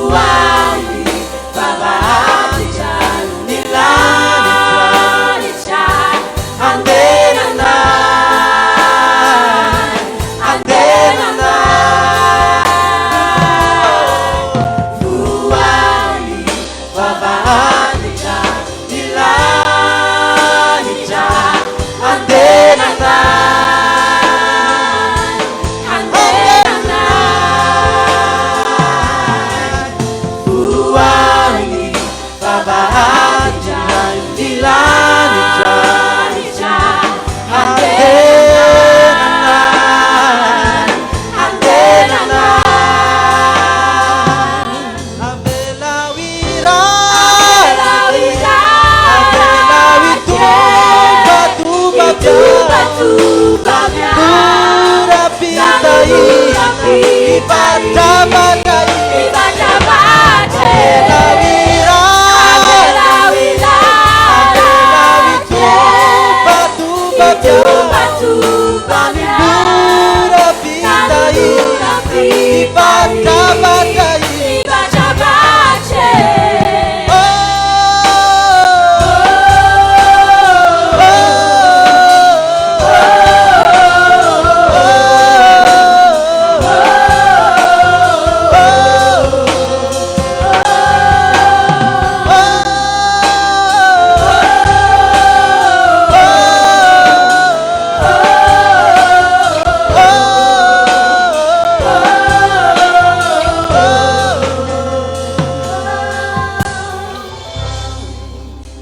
Voaly vavahaditra ny lanitra andehananay, andehananay. Voaly vavahaditra ny lanitra andehananay, andehananay. Voaly vavahaditra ny lanitra andehananay, andehananay. Avelao hirary Avelao hitobatoba Tanora-pitahiana Hibatrabatra Avelao hirary Avelao hitobatoba Tanora-pitahiana Hibatrabatra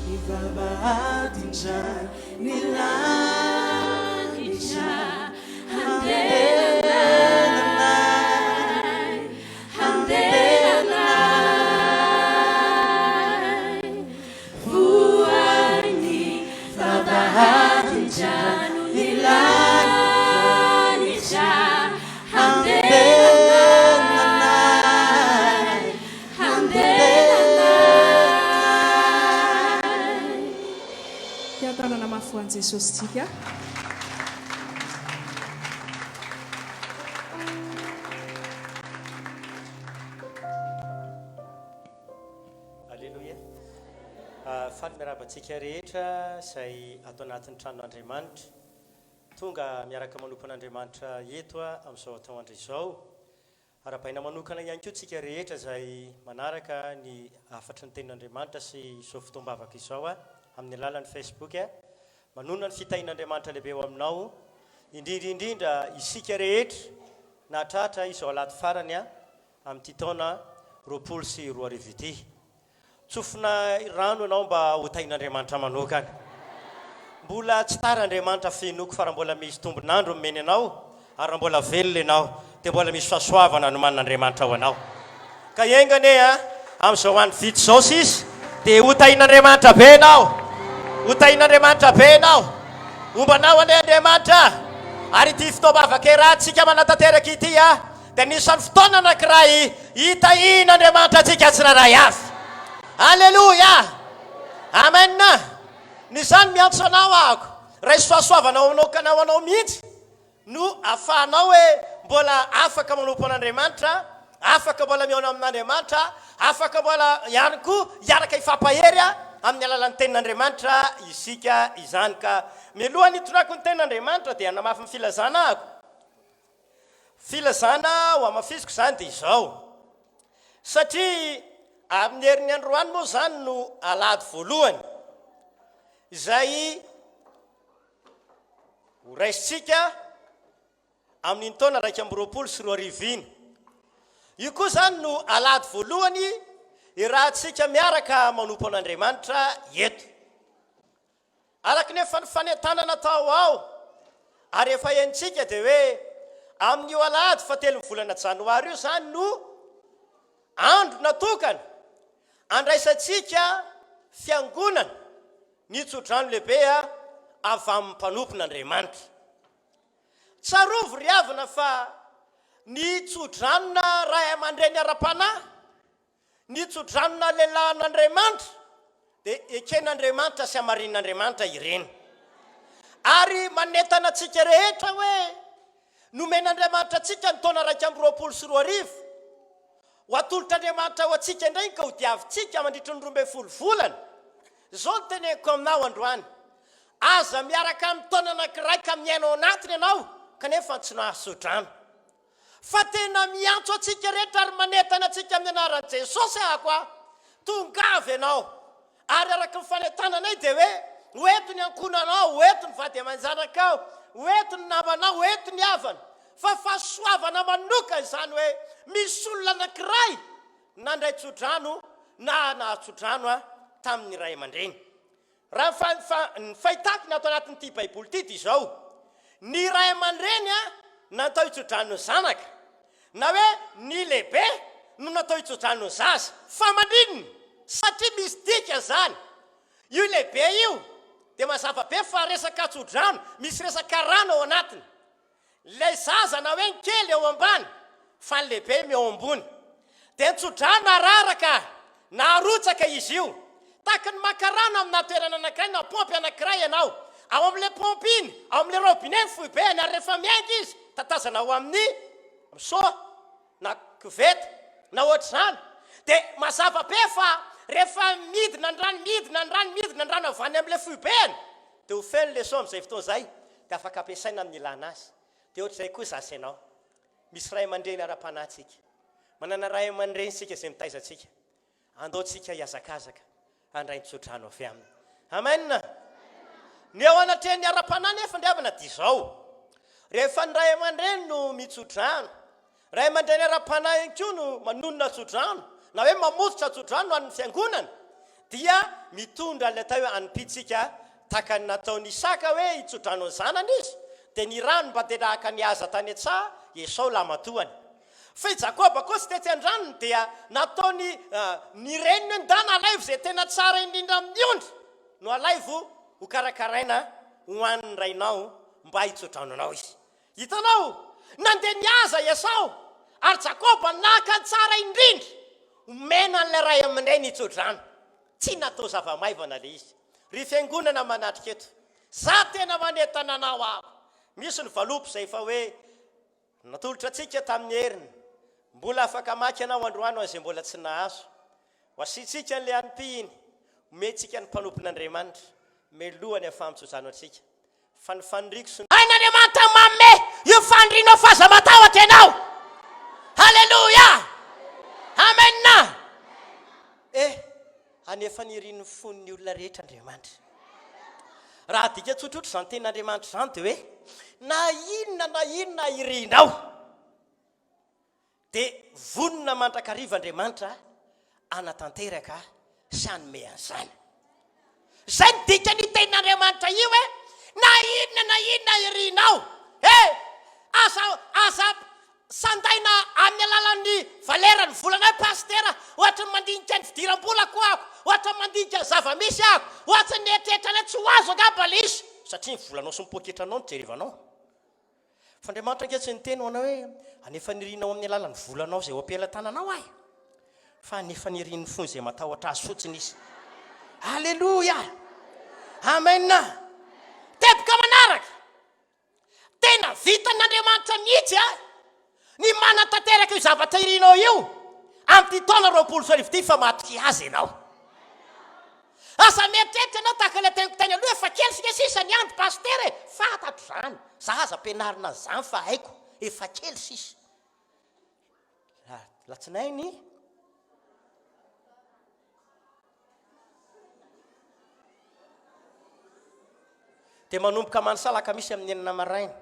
Ny vavahadindra ny lanitra andehananay, andehananay. Vohay ny vavahadindra ny lanitra andehananay, andehananay. Fiadanana mafy ho an'i Jesosy tsika. Aleloia. Faly miarahaba antsika rehetra izay ato anatin'ny tranon'Andriamanitra. Tonga miaraka manompo an'Andriamanitra eto amin'izao atoandro izao. Arahabaina manokana ihany koa tsika rehetra izay manaraka ny hafatry ny Tenin'Andriamanitra sy izao fotoam-bavaka izao amin'ny alalan'ny Facebook. Manonona ny fitahian'Andriamanitra lehibe ho aminao, indrindra indrindra isika rehetra nahatratra izao alahady farany amin'ity taona 2020 ity. Tsofina rano ianao mba ho tahin'Andriamanitra manokana. Mbola tsy tara Andriamanitra fenoiko fa raha mbola misy tombon'andro omeny anao ary raha mbola velona ianao dia mbola misy fahasoavana nomanin'Andriamanitra ho anao. Ka enga anie a, amin'izao andro vitsy izao sisa dia ho tahin'Andriamanitra be ianao. Ho tahin'Andriamanitra be ianao. Homba anao anie Andriamanitra. Ary ity fotoam-bavaka iarahantsika manatanteraka ity a, Dia anisan'ny fotoana anankiray hitahian'Andriamanitra antsika tsirairay avy. Aleloia! Amen! Noho izany miantso anao ahako, raiso fahasoavana ao manokana ho anao mihitsy no ahafahanao hoe mbola afaka manompo an'Andriamanitra, afaka mbola mihaona amin'Andriamanitra, afaka mbola ihany koa hiaraka hifampahery amin'ny alalan'ny tenin'Andriamanitra isika izany. Ka mialohan'ny hitondrako ny tenin'Andriamanitra dia hanamafy ny filazana ahako. Filazana ho hamafisiko izany dia izao, satria amin'ny herin'ny androany moa izany no alahady voalohany izay ho raisintsika amin'iny taona 2021 iny. Io koa izany no alahady voalohany irahantsika miaraka manompo an'Andriamanitra eto. Araka ny efa nifanentanana tao ao ary efa henontsika dia hoe amin'io alahady fahatelon'ny volana janoary io izany no andro natokana andraisantsika fiangonana ny tsodrano lehibe avy amin'ny mpanompon'Andriamanitra. Tsarovy ry havana fa ny tsodranona ray aman-dreny ara-panahy, ny tsodranona lehilahin'Andriamanitra dia eken'Andriamanitra sy hamarinin'Andriamanitra ireny. Ary manentana antsika rehetra hoe nomen'Andriamanitra antsika ny taona 2021, ho atolotr'Andriamanitra ho antsika indray ka hodiavintsika mandritry ny 12 volana. Izao no teneniko aminao androany, Aza miaraka amin'ny taona anankiray ka miaina ao anatiny ianao kanefa tsy nahasodrano. Fa tena miantso antsika rehetra ary manentana antsika amin'ny anaran'i Jesosy ahako aho. Tongava ianao. Ary araka ny fanentananay dia hoe, ho eto ny ankohonanao, ho eto ny vady aman-janakao, ho eto ny namanao, ho eto ny havana. Fa fahasoavana manokana izany hoe misy olona anankiray nandray tsodrano na nahatsodrano ahy tamin'ny ray aman-dreny. Raha ny fa, ny fahitako ny ato anatin'ity Baiboly ity dia izao, ny ray aman-dreny natao hitsodrano ny zanaka, na hoe ny lehibe no natao hitsodrano ny zaza. Fa maninona? Satria misy dikany izany. Io lehibe io dia mazava be fa resaka tsodrano, misy resaka rano ao anatiny. Ilay zaza na hoe ny kely eo ambany fa ny lehibe eo ambony. Dia ny tsodrano araraka na arotsaka izy io. Tahaka ny maka rano amina toerana anankiray na paompy anankiray ianao. Ao amin'ilay paompy iny, ao amin'ilay robinet ny foibeny ary rehefa miainga izy, tatazana ao amin'ny seau na koveta na ohatr'izany. Dia mazava be fa rehefa midina ny rano, midina ny rano, midina ny rano avy any amin'ilay foibeny, dia ho feno ilay seau amin'izay fotoana izay. dia afaka ampiasaina amin'ny ilana azy. Dia ohatr'izay koa izaho sy ianao. Misy ray aman-dreny ara-panahy tsika. Manana ray aman-dreny isika izay mitaiza antsika. Andao tsika hihazakazaka handray ny tsodrano avy aminy. Amen! Ny eo anatrehan'ny ara-panahy nefa ndry havana dia izao. Rehefa ny ray aman-dreny no mitsodrano, Ray aman-dreny ara-panahy ihany koa no manonona tsodrano na hoe mamototra tsodrano ho an'ny fiangonana dia mitondra ilay atao hoe anipitsika tahaka ny nataon'i Isaka hoe hitsodrano ny zanany izy dia ny rano mba dia nahaka ny haza tany an-tsaha Esao lamatoany. Fa i Jakoba kosa tetsy an-dranony dia nataony ny reniny hoe ndana alaivo izay tena tsara indrindra amin'ny ondry no alaivo ho karakaraina ho an'ny rainao mba hitsodrano anao izy. Hitanao? Nandeha nihaza i Esao, ary Jakoba naka ny tsara indrindra homena an'ilay ray aman-dreny hitsodrano. Tsy natao zava-maivana ilay izy. Ry fiangonana manatrika eto, za tena manentana anao aho. Misy ny valopy izay efa hoe natolotra antsika tamin'ny heriny. Mbola afaka maka ianao androany ho an'izay mbola tsy nahazo. Ho asiantsika an'ilay hanim-pihiny, omentsika ny mpanompon'Andriamanitra, melohany ahafaha-mitsodrano antsika. Fa ny faniriako sy ny. Hain'Andriamanitra manome io fanirianao fa aza matahotra ianao. Haleloia! Amen! Eh, hanefa ny irin'ny fon'ny olona rehetra Andriamanitra. Raha adika tsotsotra izany tenin'Andriamanitra izany dia hoe, na inona na inona irinao, Dia vonona mandrakariva Andriamanitra hanatanteraka sy hanome an'izany. Izay no dikan'io tenin'Andriamanitra io hoe, na inona na inona irinao. He! Aza, aza sandaina amin'ny alalan'ny valeur-n'ny volanao Pasitera, ohatran'ny mandinika ny fidiram-bolako aho, ohatran'ny mandinika ny zava-misy aho, ohatran'ny eritreritra anay tsy ho azo angamba ilay izy. Satria ny volanao sy ny poketranao no jerevanao. Fa Andriamanitra ange tsy niteny ho anao hoe, Hanefa ny irinao amin'ny alalan'ny volanao izay eo am-pelatananao Ahy, fa hanefa ny irin'ny fon'izay matahotra Azy fotsiny Izy. Aleloia! Amen! Teboka manaraka, tena vitan'Andriamanitra mihitsy a! Ny manatanteraka io zavatra irinao io amin'ity taona 2020 ity fa matokia Azy ianao. Aza mieritreritra ianao tahaka ilay teniko tany aloha efa kely sika sisa ny andro pasitera e! Fantatro izany, za aza ampianarina an'izany fa haiko. Efa kely sisa. Latsinainy. Dia manomboka mansa alakamisy amin'ny enina maraina,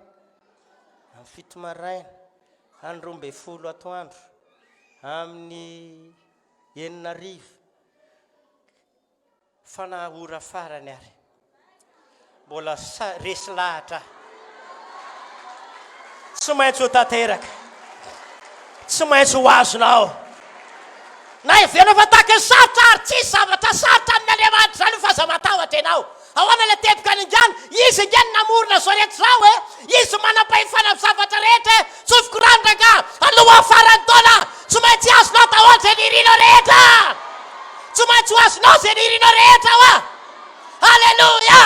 amin'ny fito maraina, amin'ny 12 atoandro, amin'ny enina hariva. Fa na ora farany ary mbola resy lahatra aho. Tsy maintsy ho tanteraka. Tsy maintsy ho azonao. Na heverina fa tahaka ny sarotra ary tsisy zavatra sarotra amin'Andriamanitra izany fa aza matahotra ianao. Ahoana ilay teboka an'ingany? Izy ange no namorona izao rehetra izao e! Izy no manam-pahefana amin'ny zavatra rehetra e! Tsofiko rano rangaha, alohan'ny faran'ny taona, tsy maintsy azonao daholo izay nirinao rehetra! Tsy maintsy ho azonao izay nirinao rehetra hoa! Aleloia!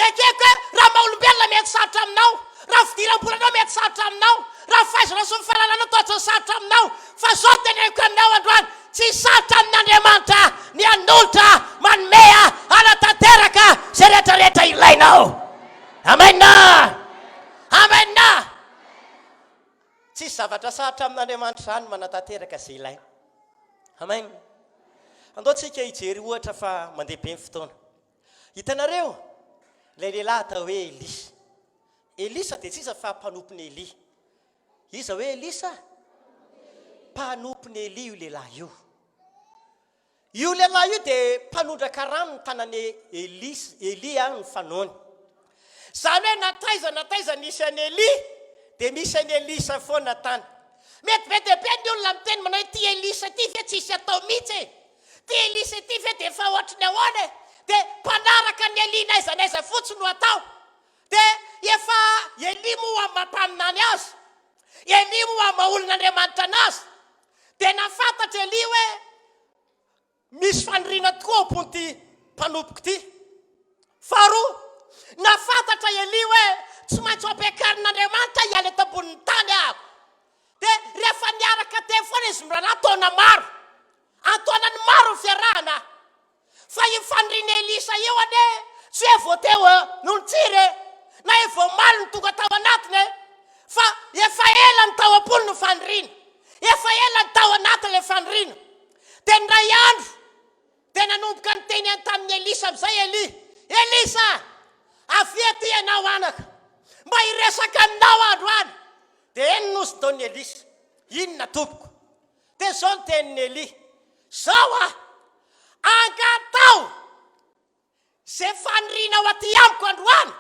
Ekeko hoe raha maha olombelona mety sarotra aminao, raha ny fidiram-bolanao mety sarotra aminao, raha ny fahaizanao sy ny fahalalanao toa tsy sarotra aminao, fa izao no teneniko aminao androany, tsy sarotra amin'Andriamanitra ny hanolotra, manome, hanatanteraka izay rehetra rehetra ilainao. Amen! Amen! Tsisy zavatra sarotra amin'Andriamanitra izany ny manatanteraka izay ilaina. Amen! Andao tsika hijery ohatra fa mandeha be ny fotoana. Hitanareo ilay lehilahy atao hoe Elisa. Elisa dia tsy iza fa mpanompon'i Elia. Iza hoe Elisa? Mpanompon'i Elia io lehilahy io. Io lehilahy io dia mpanondraka rano ny tanan'i Elisa, Elia ny fanaony. Izany hoe na taiza na taiza nisy an'i Elia dia misy an'i Elisa foana tany. Mety be dia be ny olona miteny manao hoe ity Elisa ity ve tsisy atao mihitsy e? Ty Elisa ity ve dia efa ohatry ny ahoana e? Dia mpanaraka an'i Elia n'aiza n'aiza fotsiny no atao. Dia efa Elia moa amin'ny maha mpaminany azy, Elia moa amin'ny maha olon'Andriamanitra anazy, dia nahafantatra Elia hoe misy faniriana tokoa ao am-pon'ity mpanompoko ity. Faharoa, nahafantatra Elia hoe tsy maintsy ho ampiakarin'Andriamanitra hiala eto ambonin'ny tany aho. Dia rehefa niaraka teo foana izy mirahalahy taona maro, Antaonany maro ny fiarahana, fa io fanirian'i Elisa io anie tsy hoe vao teo no nitsiry e, na hoe vao omaly no tonga tao anatiny e, fa efa ela no tao am-pony ny faniriana, efa ela no tao anatiny ilay faniriana. Dia indray andro dia nanomboka niteny any tamin'i Elisa amin'izay Elia, Elisa, avia aty ianao anaka, mba hiresaka aminao aho androany. Dia eny no nodon'i Elisa, inona tompoko? Dia izao ny tenin'i Elia, Izao aho, angataho izay fanirianao aty amiko androany,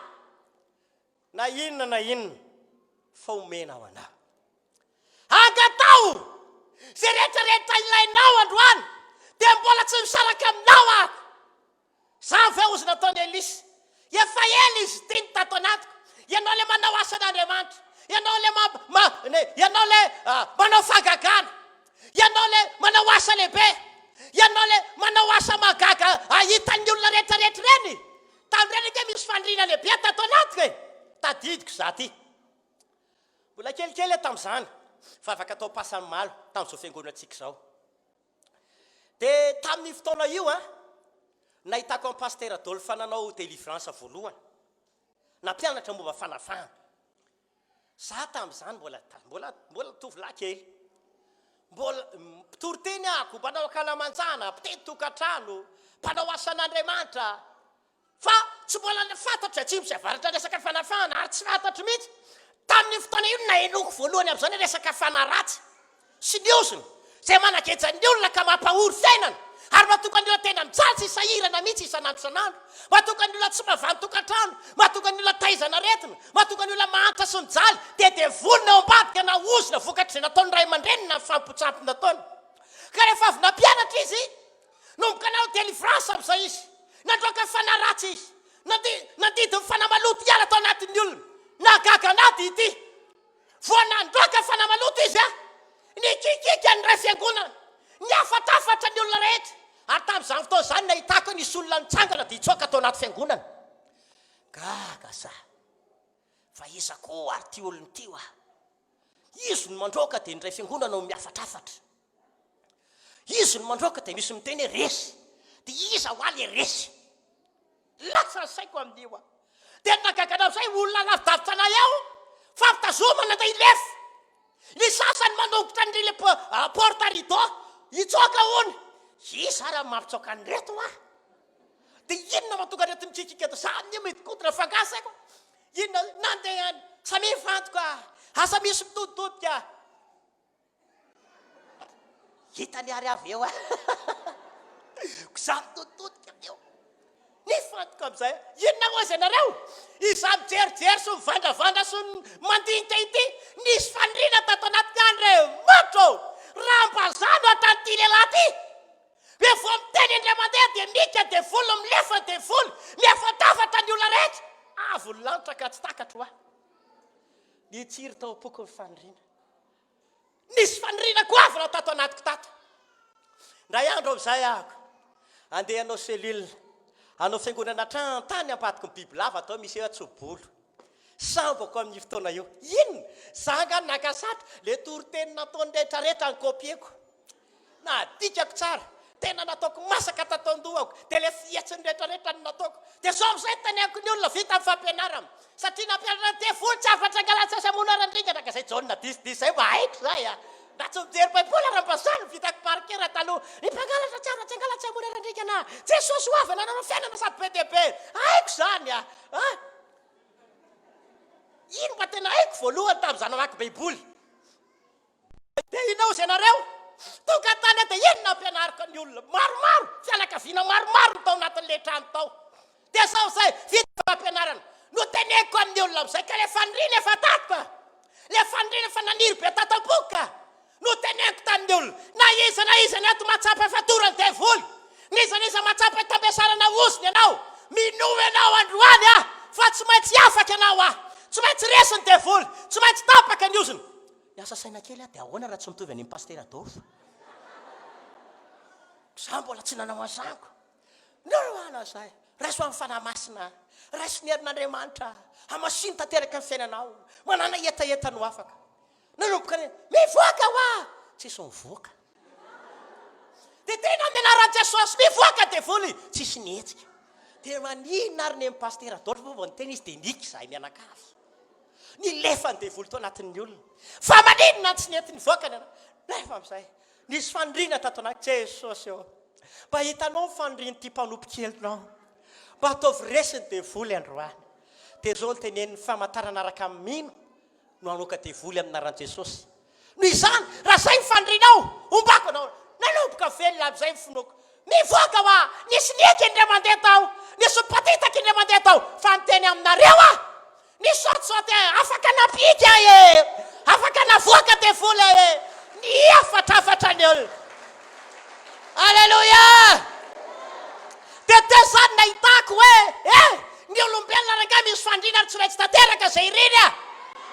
na inona na inona, fa homena ho anao. Angataho izay rehetra rehetra ilainao androany, dia mbola tsy misaraka aminao aho. Izany ve ozy nataon'i Elisa? Efa ela izy ity no tato anatiko. Ianao ilay manao asan'Andriamanitra. Ianao ilay ma, ma, ne, ianao ilay ah, manao fahagagana. Ianao ilay manao asa lehibe. Ianao ilay manao asa mahagaga ahitan'ny olona rehetra rehetra ireny. Tamin'ireny ange misy faniriana lehibe tato anatiko e. Tadidiko izaho ity. Mbola kelikely aho tamin'izany. Vavaka tao Ampasanimalo, tamin'izao fiangonantsika izao. Dia tamin'io fotoana io an, nahitako an'i Pasitera Adolphe nanao délivrance voalohany, nampianatra momba fanafahana. Za tamin'izany mbola mbola mbola tovolahy kely, mbola mpitory teny ako, mpanao ankalamanjana, mpitety tokantrano, mpanao asan'Andriamanitra. Fa tsy mbola fantatro atsimo sy avaratra resaka fanafahana ary tsy fantatro mihitsy. Tamin'io fotoana io no nahenoako voalohany amin'izao ny resaka fanahy ratsy sy ny ozona izay manageja ny olona ka mampahory fiainana ary mahatonga ny olona tena mijaly sy sahirana mihitsy isan'andro isan'andro, mahatonga ny olona tsy mahavaly tokantrano, mahatonga ny olona taizana aretina, mahatonga ny olona mahantra sy mijaly, dia devoly no ao ambadika na ozona vokatr'izay nataon'ny ray aman-dreniny na ny fanompoan-tsampy nataony. Ka rehefa avy nampianatra izy, Nanomboka nanao délivrance amin'izay izy. Nandroaka fanahy ratsy izy. Nandi, nandidy ny fanahy maloto hiala tao anatin'ny olona. Nahagaga an'ahy dia ity. Vao nandroaka fanahy maloto izy a! Nikikiaka ny iray fiangonana. Nihafatrafatra ny olona rehetra. Ary tamin'izany fotoana izany nahitako hoe nisy olona nitsangana dia hitsoaka tao anaty fiangonana. Gaga za. Fa iza koa ary ity olona ity oa? Izy no mandroaka dia ny iray fiangonana no mihafatrafatra. Izy no mandroaka dia misy miteny hoe resy. Dia iza hoa le resy? Lasa ny saiko amin'io aho. Dia ny nahagaga anao izay olona lavidavitra anay ao. Fampitazomana andeha hilefa. Ny sasany manongotra an'ireny le porte rideau hitsoaka hono. Iza ary no mampitsoaka an'ireto hoa? Dia inona mahatonga an'ireto mikikiaka eto? Za anie midikotra fa angaha saiko inona nandeha any. Samia mifantoka, asa misy mitoditodika. Hitany ary avy eo ko za mitoditodika avy eo. Nifantoka amin'izay. Inona hozy ianareo? Izaho mijerijery sy mivandravandra sy mandinika ity, nisy faniriana tato anatiko ihany re, Mandro! Raha mba za no hatramin'ity lehilahy ity! Hoe vao miteny indray mandeha dia mika devoly, milefa devoly, miafatafatra ny olona rehetra. Avo ny lanitra ka tsy takatro hoa. Nitsiry tao am-poko ny faniriana. Nisy faniriana goavana tato anatiko tato. Indray andro amin'izay ahako, andeha hanao cellule, hanao fiangonana hatrany ampadiky ny bibilava atao misy hoe Antsobolo. Sambako amin'io fotoana io. Inona? Za angaha naka satroka, le toriteny nataony rehetrarehetra ni-copier-ko. Nadikako tsara, tena nataoko masaka tato an-dohako, dia ilay fihetsiny rehetrarehetra no nataoko. Dia izao amin'izay no teneniko ny olona, vita ny fampianarana. Satria nampianatra ny devoly tsy afatra angalana tsy asamoana ary andringana ka izay Jaona diso diso izay mba haiko izay a! Na tsy mijery baiboly ary mba zany no vitako par cœur taloha. Ny mpangalatra tsy afatra angalana tsy hamono ary andringana. Jesosy ho avy hananana fiainana sady be dia be. Haiko izany a! Iny mba tena haiko voalohany tamin'izaho namaky baiboly. Dia inona hozy ianareo? Tonga tany aho dia inona ampianariko ny olona? Maromaro, fianakaviana maromaro no tao anatin'ilay trano tao. Dia izao izay, vita fampianarana. Noteneniko amin'ny olona amin'izay ka ilay faniriana efa tato ka. Ilay faniriana efa naniry be tato am-poko ka. Noteneniko tamin'ny olona, na iza na iza ny ato mahatsapa fatoran'ny devoly, n'iza n'iza mahatsapa itambesaranao ozona ianao, minoa ianao androany aho fa tsy maintsy afaka ianao aho. Tsy maintsy resy ny devoly, tsy maintsy tapaka ny ozona. Miasa saina kely aho dia ahoana raha tsy mitovy an'iny Pasitera Adolphe? Za mbola tsy nanao an'izany ko. Norohana izay. Raiso amin'ny Fanahy Masina. Raiso ny herin'Andriamanitra. Hamasino tanteraka ny fiainanao. Manàna hetaheta no afaka. Nanomboka ny mivoaka hoa! Tsisy mivoaka. Dia tena amin'ny anaran'i Jesosy, mivoaka devoly! Tsisy nihetsika. Dia maninona ary nen'i Pasitera Adolphe moa vao niteny izy dia niky izahay mianakavy. Nilefa ny devoly tao anatin'ny olona. Fa maninona no tsy nety nivoaka ny anao? Nefa amin'izay, nisy faniriana tato anatiko. Jesosy ô, mba hitanao ny fanirian'ity mpanompo kelinao. Mba ataovy resy ny devoly androany. Dia izao no teneniny, famantarana araka ny mino no hanoaka devoly amin'ny anaran'i Jesosy. Noho izany, raha izay ny fanirianao, hombako anao. Nanomboka velona amin'izay ny finoako. Mivoaka hoa! Nisy niaiky indray mandeha tao, nisy nipatitaka indray mandeha tao, fa niteny aminareo aho, nisaotisaoty ahy, afaka nampihiky ahy e! Afaka navoaka devoly ahy e! Nihafatrafatra ny olona. Aleloia! Dia teo izany nahitako hoe, eh! Ny olombelona rangahy misy faniriana ary tsy maintsy tanteraka izay iriny a!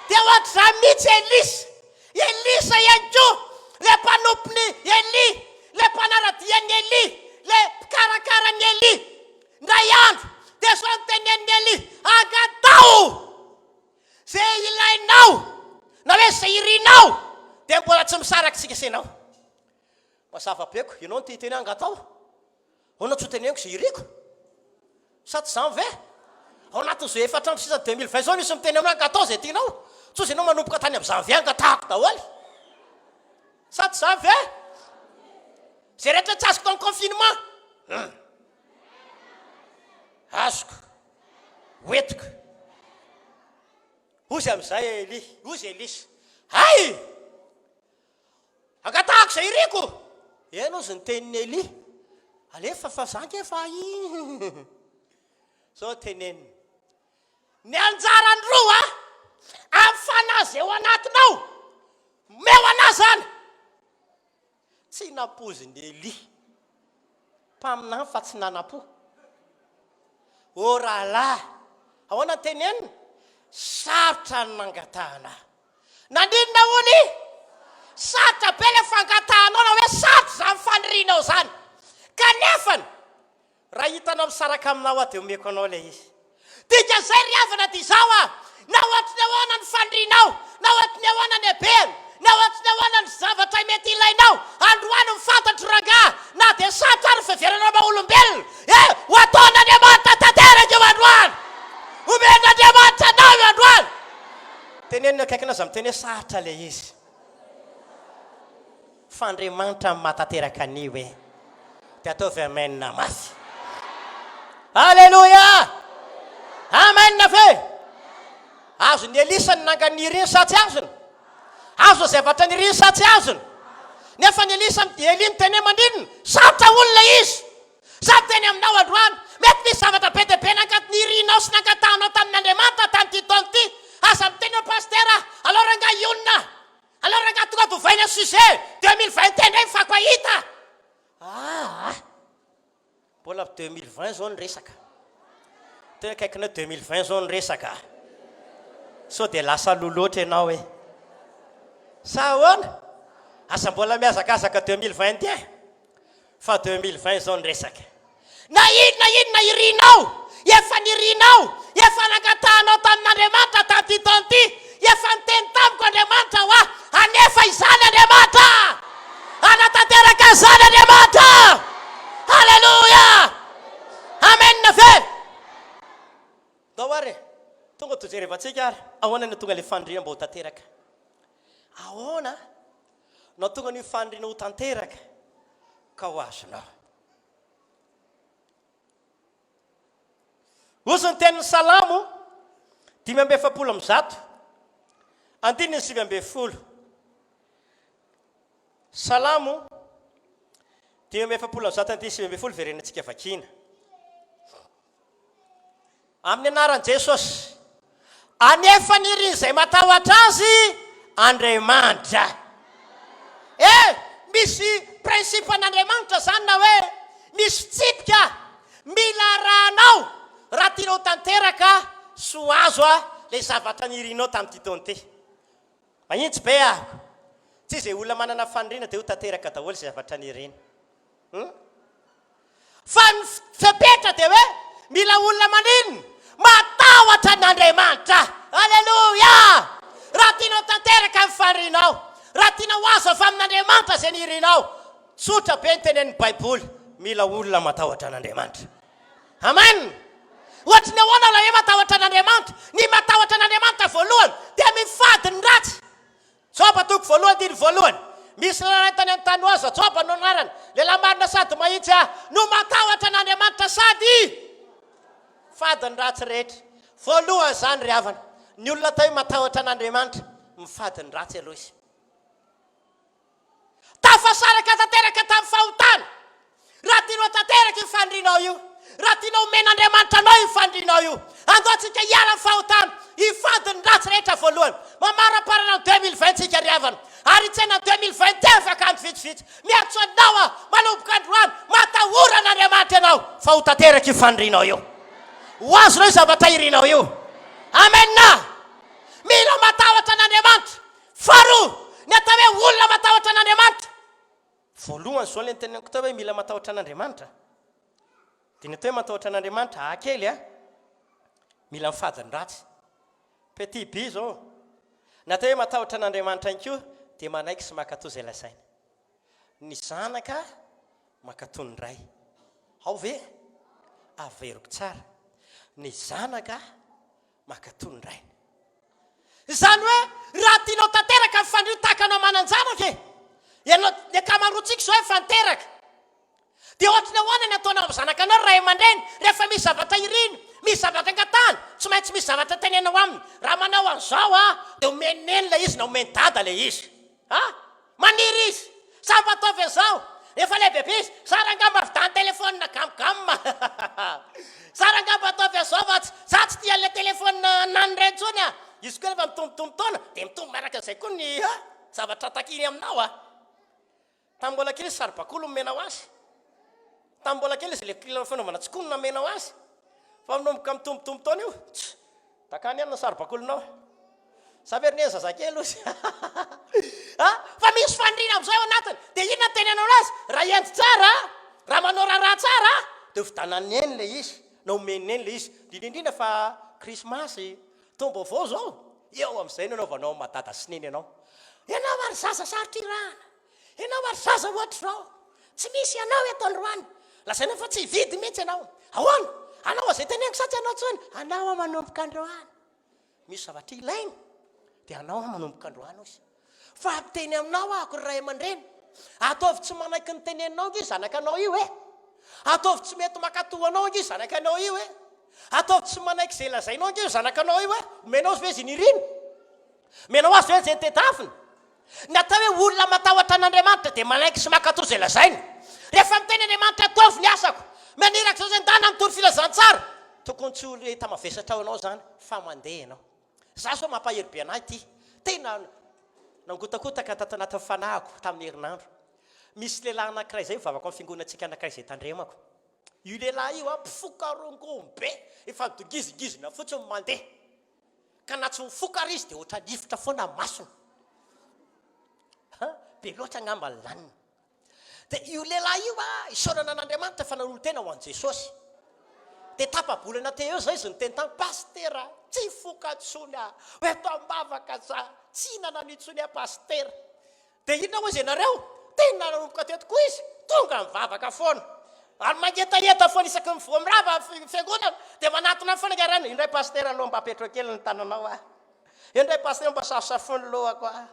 Dia ohatr'izany mihitsy Elisa. Elisa ihany koa, ilay mpanompon'i Elia, ilay mpanara-dia an'i Elia, ilay mpikarakara an'i Elia. Indray andro, dia izao no tenenin'i Elia, Angataho izay ilainao, na hoe izay irinao, dia mbola tsy misaraka isika sy ianao. Mazava be ko, ianao no te hiteny angataho. Ahoana tsy ho teneniko izay iriko? Sa tsy izany ve? Ao anatin'izao efatra andro sisa 2020 izao misy miteny aminao angatao izay tianao. Tsy hozy ianao manomboka tany amin'ny janvier angatahako daholo. Sa tsy izany ve? Izay rehetra tsy azoko tamin'ny confinement. Hum. Azoko. Hoentiko. Hozy amin'izay Elia. Hozy Elisa. Hay! Angatahako izay iriko! Eny hozy ny tenin'i Elia. Alefa fa za ange efa ii. Zao teneniny. Ny anjarany roa amin'ny fanahy izay ao anatinao, omeo anah izany. Tsy nampoizin'i Elia, mpaminany fa tsy nanam-po. Ô rahalahy, ahoana ny teneniny? Sarotra ny nangatahana ahy. Naninona hono i? Sarotra be ilay fangatahanao na hoe sarotra izany fanirianao izany. Kanefany, raha hitanao misaraka aminao aho dia omeko anao ilay izy. Dikan'izay ry havana dia izao a, na ohatry ny ahoana ny fanirianao, na ohatry ny ahoana ny habehany, na ohatry ny ahoana ny zavatra mety ilainao, androany ny fantatro rangahy, na dia sarotra ary ny fiheverana maha olombelona, eh, ho ataon'Andriamanitra tanteraka io androany! Omen'Andriamanitra anao io androany! Teneno ny akaikinao aza miteny hoe sarotra ilay izy. Fa Andriamanitra no mahatanteraka an'io e. Dia ataovy amen mafy. Aleloia! Amen ve? Azon'i Elisa ny nanganiriny sa tsy azony? Azony izay zavatra niriny sa tsy azony? Nefa ny Elisa, Elia miteny hoe maninona? Sarotra olona izy. Za miteny aminao androany, mety misy zavatra be dia be nirianao sy nangatahanao tamin'Andriamanitra tamin'ity taona ity. Aza miteny hoe Pasitera, alao rangahy hionona. Alao rangahy tonga dia ovaina sujet, 2021 indray mifankahita. Aa! Mbola 2020 zao ny resaka. Tena akaikinao 2020 zao ny resaka. Sao dia lasa aloha loatra ianao e. Sa ahoana? Aza mbola mihazakazaka 2021 fa 2020 zao ny resaka. Na inona inona irinao, efa nirinao, efa nangatahanao tamin'Andriamanitra tamin'ity taona ity, efa niteny tamiko Andriamanitra hoa, hanefa izany Andriamanitra! Hanatanteraka an'izany Andriamanitra! Haleloia! Amen ve? Ndao ary e! Tonga dia hojerevantsika ary ahoana no tonga ilay faniriana mba ho tanteraka. Ahoana no hahatonga an'io faniriana ho tanteraka ka ho azonao? Hozy ny tenin'ny Salamo 145, andininy 19. Salamo 145 andininy 19 verenantsika vakiana. Amin'ny anaran'i Jesosy. Anefa nirin'izay matahotra Azy Andriamanitra. E! Misy principe an'Andriamanitra izany na hoe misy fitsipika mila arahanao raha tianao ho tanteraka sy ho azo ilay zavatra nirinao tamin'ity taona ity. Mahitsy be aho. Tsy izay olona manana faniriana dia ho tanteraka daholo izay zavatra niriny. Hum? Fa ny fepetra dia hoe mila olona maninona? Matahotra an'Andriamanitra. Aleloia! Raha tianao tanteraka ny fanirianao, raha tianao ho azo avy amin'Andriamanitra izay nirinao, tsotra be ny tenenin'ny Baiboly, mila olona matahotra an'Andriamanitra. Amen! Ohatry ny ahoana ilay hoe matahotra an'Andriamanitra? Ny matahotra an'Andriamanitra voalohany dia mifady ny ratsy. Joba toko voalohany andininy voalohany. Misy lehilahy tany amin'ny tany Oza, Joba no anarany, lehilahy marina sady mahitsy aho, no matahotra an'Andriamanitra sady fady ny ratsy rehetra. Voalohany izany ry havana, ny olona atao hoe matahotra an'Andriamanitra, mifady ny ratsy aloha izy. Tafasaraka tanteraka tamin'ny fahotana. Raha tianao tanteraka io fanirianao io, raha tianao homen'Andriamanitra anao io fanirianao io, andao tsika hiala amin'ny fahotana, hifady ny ratsy rehetra voalohany. Mamaraparana ny 2020 tsika ry havana, ary hitsena ny 2021 afaka andro vitsivitsy. Miantso anao aho, manomboka androany, matahora an'Andriamanitra ianao, fa ho tanteraka io fanirianao io. Ho azonao io zavatra irinao io. Amen! Mila matahotra an'Andriamanitra. Faharoa, ny atao hoe olona matahotra an'Andriamanitra. Voalohany izao ilay noteneniko teo hoe mila matahotra an'Andriamanitra. Dia ny atao hoe matahotra an'Andriamanitra, ah kely a, mila mifady ny ratsy. Petit B izao, ny atao hoe matahotra an'Andriamanitra ihany koa dia manaiky sy mankatò izay lazainy. Ny zanaka mankatò ny ray. Ao ve? Averiko tsara. Ny zanaka mankatò ny rainy. Izany hoe raha tianao tanteraka ny faniriana tahaka anao manan-janaka e! Ianao, ny ankamaroantsika izao efa niteraka. Dia ohatry ny ahoana ny ataonao amin'ny zanakanao ry ray aman-dreny rehefa misy zavatra iriny, misy zavatra angatahany, tsy maintsy misy zavatra tenenao aminy. Raha manao an'izao aho dia omen'i neny ilay izy na omen'i dada ilay izy. A! Maniry izy. Sa mba ataovy an'izao. Efa lehibebe izy. Za rangahy mba vidano téléphone gamme gamme. Za rangahy mba ataovy an'izao fa tsy, za tsy tia an'ilay téléphone nany ireny intsony a. Izy koa rehefa mitombotombo taona dia mitombo miaraka an'izay koa ny zavatra takiany aminao a. Tamin'ny mbola kely izy saribakoly nomenao azy. Tamin'ny mbola kely izy ilay kilalao fanaovana tsikonina nomenao azy. Fa manomboka mitombotombo taona io, tss, dakany ihany ny saribakolinao. Za ve ry neny zazakely ozy a! Fa misy faniriana amin'izay ao anatiny. Dia inona no tenenao anazy? Raha hendry tsara, raha manao raharaha tsara, dia hovidanan'i neny ilay izy, na omen'i neny ilay izy. Indrindra indrindra fa krismasy, taom-baovao izao, eo amin'izay no anaovanao amin'i madada sy neny anao. Ianao ary zaza sarotra irahana. Ianao ary zaza ohatr'izao. Tsy misy ianao eto androany. Lazaina fa tsy hividy mihitsy ianao. Ahoana? Hanao an'izay teneniko sa tsy hanao intsony? Hanao aho manomboka androany. Misy zavatra ilainy. Dia anao aho manomboka androany hozy. Fa miteny aminao aho ry ray aman-dreny, ataovy tsy manaiky ny teneninao ange io zanakanao io e! Ataovy tsy mety mankatò anao ange io zanakanao io e! Ataovy tsy manaiky izay lazainao ange io zanakanao io e! Omenao azy ve izay niriny? Omenao azy ve izay tedaviny? Ny atao hoe olona matahotra an'Andriamanitra dia manaiky sy mankatò izay lazainy. Rehefa miteny Andriamanitra ataovy ny asako, maniraka izao izay ndana mitory filazantsara, tokony tsy ho enta-mavesatra ho anao izany fa mandeha ianao. Za zao mampahery be anah ity. Tena nangotakotaka tato anatin'ny fanahiko tamin'ny herinandro. Misy lehilahy anankiray izay mivavaka ao amin'ny fiangonantsika anankiray izay tandremako. Io lehilahy io an, mpifoka rongony be, efa midongizingizina fotsiny mandeha. Ka na tsy mifoka ary izy dia ohatran'ny hifotra foana ny masony. Ha, be loatra angamba ny laniny. Dia io lehilahy io a, isaorana an'Andriamanitra fa nanolo-tena ho an'i Jesosy. Dia tapa-bolana teo eo izay izy niteny tamiko, Pasitera, tsy hifoka intsony aho, ho eto am-bavaka za, tsy hihinana an'io intsony aho Pasitera. Dia inona hozy ianareo? Tena nanomboka teo tokoa izy, tonga mivavaka foana. Ary mangetaheta foana isaky ny vao mirava ny fiangonana, dia manatona foana ingahy rainy, indray Pasitera aloha mba apetrao kely ny tananao ah. Indray Pasitera mba safosafo ny lohako ah.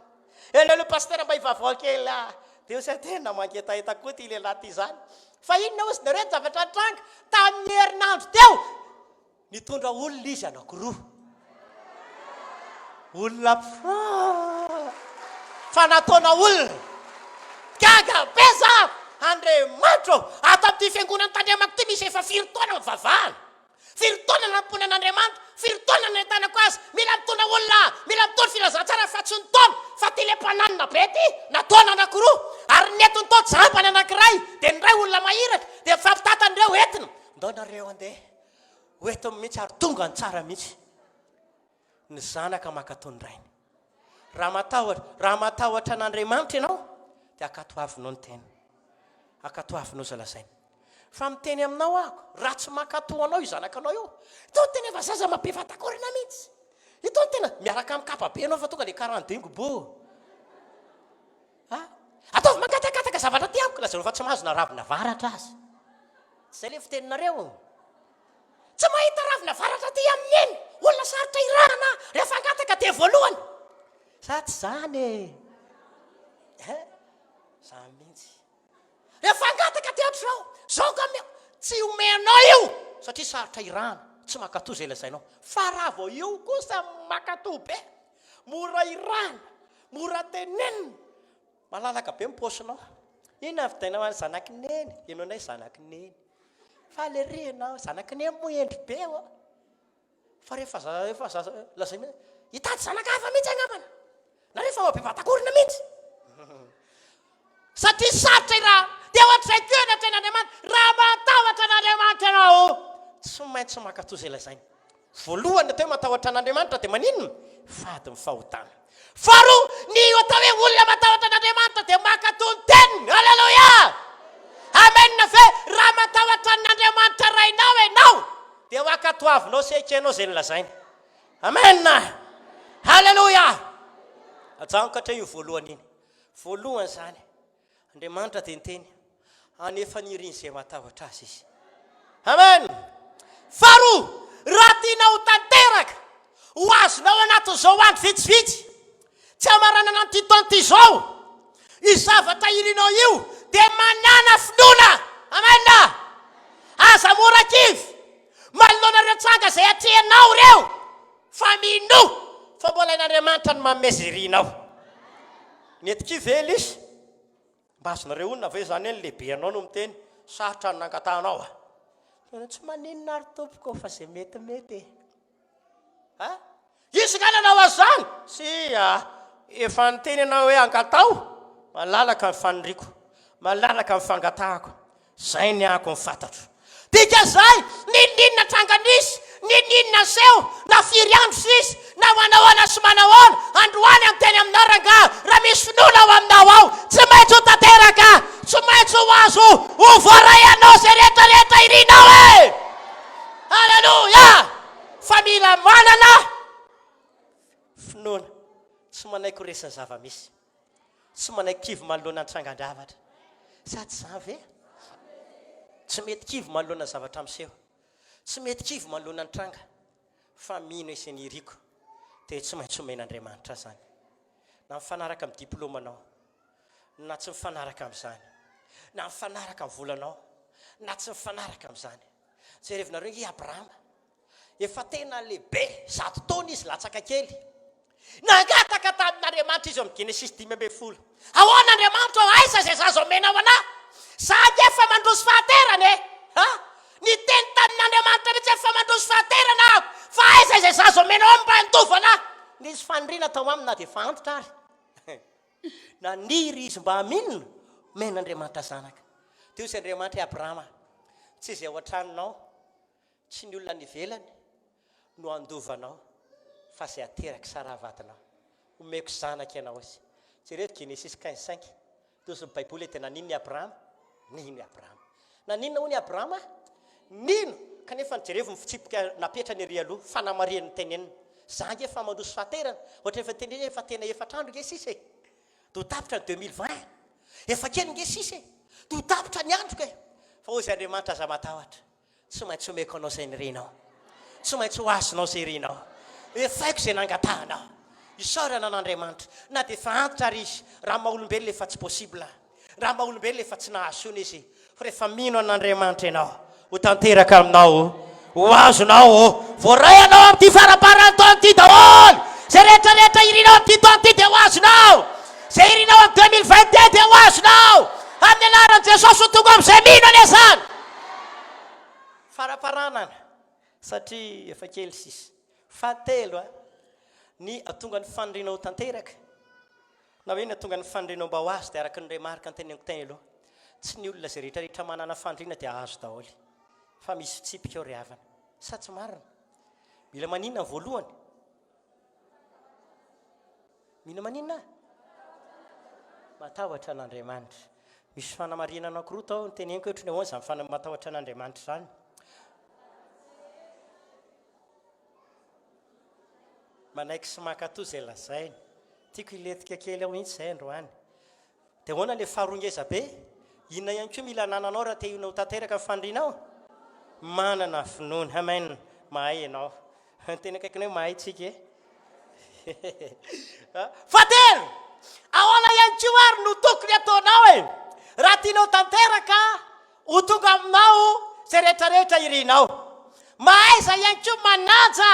Eny aloha Pasitera mba hivavao kely ah. Dia hoy izy tena mangetaheta koa ity lehilahy ity izany. Fa inona hozy nareo ny zavatra nitranga? Tamin'ny herinandro teo, nitondra olona izy anankiroa. Olona fa nataona olona. Gaga be za! Andriamanitra ô! Ato amin'ity fiangonana tandremako ity misy efa firy taona mivavahana. Firy taona nanompoana an'Andriamanitra, firy taona nahitanako Azy, mila mitondra olona aho, mila mitory filazantsara fa tsy ny taona, fa ty le mpananona be ty, nataona anakiroa, ary ny entiny tao jamba ny anakiray, dia ny iray olona mahiratra, dia mifampitantana ireo entina, ndao nareo andeha ho entiny mihitsy ary tonga ny tsara mihitsy. Ny zanaka mankatò ny rainy. Raha matahotra, raha matahotra an'Andriamanitra ianao, dia ankatoavinao ny teniny. Ankatoavinao izay lazainy. Fa miteny aminao aho, raha tsy mankatò anao io zanakanao io, itony tena efa zaza mabe vatakorana mihitsy. Itony tena miaraka amin'ny kapa be ianao fa tonga dia karaha ny dingo bo. Ha? Ataovy mangatakataka zavatra aty amiko, lazainao fa tsy mahazo na ravina varatra aza. Tsy izay ilay fiteninareo. Tsy mahita ravina varatra aty aminy eny. Olona sarotra irahana rehefa hangataka dia voalohany. Sa tsy zany e? Eh? Zany mihitsy. Rehefa hangataka dia ohatr'izao. Zao ka omeo. Tsy omenao io satria sarotra irahana. Tsy mankatò izay lazainao. Fa raha vao io kosa mankatò be. Mora irahana, mora tenenina. Malalaka be ny paosinao. Inona ny vidaina ho an'ny zanak'i Neny? Ianao indray zanak'i Neny. Faly ery ianao. Zanak'i Neny moa hendry be ô. Fa rehefa za, rehefa za, lazaina hoe hitady zanaka hafa mihitsy angambany. Nareo efa mabe vatakorina mihitsy. Satria sarotra i raha. Dia ohatr'izay koa ny atrehin'Andriamanitra. Raha matahotra an'Andriamanitra ianao, tsy maintsy mankatò izay lazainy. Voalohany atao hoe matahotra an'Andriamanitra dia maninona? Fady ny fahotana. Faharoa, ny atao hoe olona matahotra an'Andriamanitra dia mankatò ny teniny. Aleloia! Amen ve? Raha matahotra an'Andriamanitra Rainao ianao, dia ho ankatoavinao sy ekenao izay nolazainy. Amen! Aleloia! Ajanoko hatreo io voalohany iny. Voalohany izany. Andriamanitra dia niteny, Hanefa ny irin'izay matahotra Azy Izy. Amen! Faharoa, raha tianao ho tanteraka, ho azonao anatin'izao andro vitsivitsy, tsy hamaranana an'ity taona ity izao, io zavatra irinao io, dia manàna finoana. Amen! Aza mora kivy manoloana ireo tranga izay atrehinao ireo, fa minoa fa mbola hain'Andriamanitra ny manome izay irinao. Nety kivy ve Elisa? Mba azonareo onona ve izany hoe ny lehibe anao no miteny, sarotra ny nangatahanao a? Tena tsy maninona ary tompoko fa izay metimety e. Ha? Izy nga nanao an'izany? Tsia, efa niteny ianao hoe angataho, malalaka ny faniriako, malalaka ny fangatahako. Zay ny ahako ny fantatro. Dikan'izay, n'inon'inona tranga nisy, n'inon'inona niseho, na firy andro sisa, na manahoana sy manahoana, androany aho miteny aminao rangahy, raha misy finoana ao aminao ao, tsy maintsy ho tanteraka, tsy maintsy ho azo, ho voaray anao izay rehetra rehetra irinao e! Aleloia! Fa mila manana finoana, tsy manaiky ho resin'ny zava-misy. Tsy manaiky kivy manoloana ny trangan-javatra. Sa tsy izany ve? Tsy mety kivy manoloana ny zavatra miseho. Tsy mety kivy manoloana ny tranga. Fa mino izay niriko. Dia tsy maintsy omen'Andriamanitra ahy izany. Na mifanaraka amin'ny diplaomanao, na tsy mifanaraka amin'izany. Na mifanaraka amin'ny volanao, na tsy mifanaraka amin'izany. Jerevinareo ange i Abrahama. Efa tena lehibe, zato taona izy latsaka kely. Nangataka tamin'Andriamanitra izy ao amin'ny Genesisy 15. Ahoana Andriamanitra ô, aiza izay zaza omenao anah? Za ange efa mandroso fahaterana e! Ha? Niteny tamin'Andriamanitra mihitsy efa mandroso fahaterana aho, fa aiza izay zaza omenao ahy mba handova anah? Nisy faniriana tao aminy na dia efa antitra ary. Naniry izy mba haminona, omen'Andriamanitra zanaka. Dia hoy Andriamanitra i Abrahama, tsy izay ao an-tranonao, Tsy ny olona any ivelany no handova anao fa izay aterak'i Saraha vadinao. Homeko zanaka ianao izy. Jereo eto Genesisy 15 cinq. Toa ny Baiboly dia naninona i Abrahama? Nino i Abrahama. Naninona hono i Abrahama? Nino! Kanefa ny jerevo ny fitsipika napetrany ery aloha, fanamarihany ny teneniny. Za ange efa mandroso fahaterana, ohatra efa teneniny efa tena efatra andro ange sisa e! Dia ho tapitra ny 2020. Efa kely ange sisa e! Dia ho tapitra ny androko e! Fa hoy izy Andriamanitra aza matahotra. Tsy maintsy omeko anao izay nirinao. Tsy maintsy ho azonao izay irinao. Efaiko izay nangatahanao. Isaorana an'Andriamanitra. Na dia efa antitra ary izy, raha maha olombelona efa tsy possible. Raha maha olombelona efa tsy nahazoana izy. Fa rehefa mino an'Andriamanitra ianao, ho tanteraka aminao, ho azonao. Voaray anao amin'ity faramparan'ny taona ity daholo. Izay rehetra rehetra irinao amin'ity taona ity dia ho azonao. Izay irinao amin'ny 2021 dia ho azonao. Amin'ny anaran'i Jesosy ho tonga amin'izay mino anie izany. Faramparanana, satria efa kely sisa. Fahatelo, ny hahatonga ny fanirianao ho tanteraka, na hoe ny hahatonga ny fanirianao mba ho azo dia araka ny remarque anteneniko teny aloha, tsy ny olona izay rehetra rehetra manana faniriana dia hahazo daholo, fa misy fitsipika ao ry havana. Sa tsy marina? Mila maninona voalohany? Mino maninona aho? Matahotra an'Andriamanitra. Misy fanamarihana anankiroa tao, noteneniko hoe ohatran'ny ahoana izany fana- matahotra an'Andriamanitra izany. Manaiky sy mankatò izay lazainy. Tiako hilentika kely ao mihitsy izay androany. Dia ahoana ilay faharoa ngeza be? Inona ihany koa mila anananao raha te ho tanteraka ny fanirianao? Manana finoana. Amen. Mahay ianao. Ny teny akaikinao hoe mahay tsika e. Fahatelo, ahoana ihany koa ary no tokony ataonao e? Raha tianao tanteraka ho tonga aminao izay rehetrarehetra irinao. Mahaiza ihany koa manaja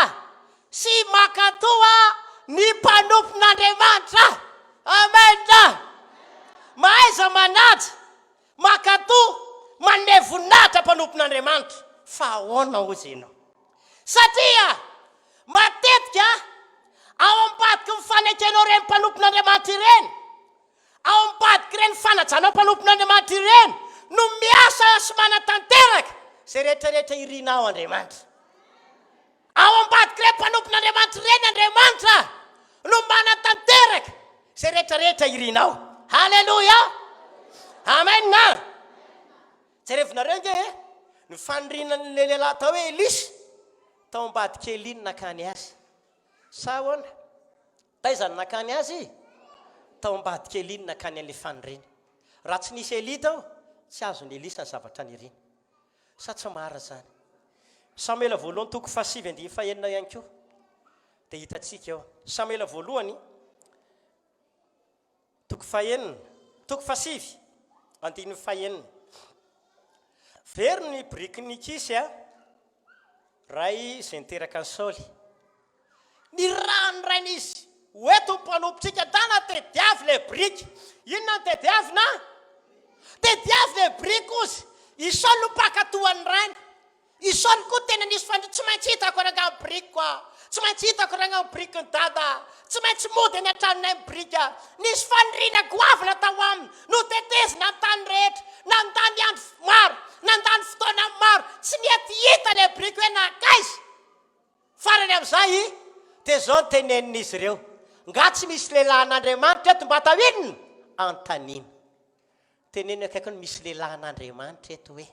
sy mankatoa ny mpanompon'Andriamanitra. Amen! Mahaiza manaja, mankatoa, manome voninahitra mpanompon'Andriamanitra. Fa ahoana hozy ianao? Satria matetika ao ambadiky ny fanekenao ireny mpanompon'Andriamanitra ireny, ao ambadik'ireny fanajanao mpanompon'Andriamanitra ireny no miasa sy manatanteraka izay rehetra rehetra irinao Andriamanitra. Ao ambadik'ireny mpanompon'Andriamanitra ireny Andriamanitra no manatanteraka izay rehetra rehetra irinao. Haleloia! Amen! Jerevinareo ange e! Ny fanirian'ilay lehilahy atao hoe Elisa tao ambadik'i Elia no nakany azy. Sa ahoana? Taiza no nakany azy? Tao ambadik'i Elia no nakany an'ilay faniriana. Raha tsy nisy Elia tao, tsy azon'i Elisa ny zavatra niriny. Sa tsy marina izany? Samoela voalohany toko fahasivy andininy fahenina ihany koa dia hitantsika eo. Samoela voalohany toko fahenina, toko fahasivy andininy fahenina. Very ny birikin'ny Kisy a, ray izay niteraka an'i Saoly. Nirahan'ny rainy izy ho eto ny mpanompontsika, ndana tediavo ilay biriky. Inona no tediavina? Tediavo ilay biriky hozy. I Saoly no mpankatoa ny rainy. I Saoly koa tena nisy fandri, tsy maintsy hitako rangaha ny birikiko a! Tsy maintsy hitako rangaha ny birikin'i Dada a! Tsy maintsy mody any an-tranonay ny biriky a! Nisy faniriana goavana tao aminy, notetezina ny tany rehetra, nandany andro maro, nandany fotoana maro, tsy nety hita ilay biriky hoe nankaiza. Farany amin'izay dia izao no tenenin'izy ireo, Nga tsy misy lehilahin'Andriamanitra eto mba atao inona? Anontaniana. Teneno akaikiny misy lehilahin'Andriamanitra eto hoe.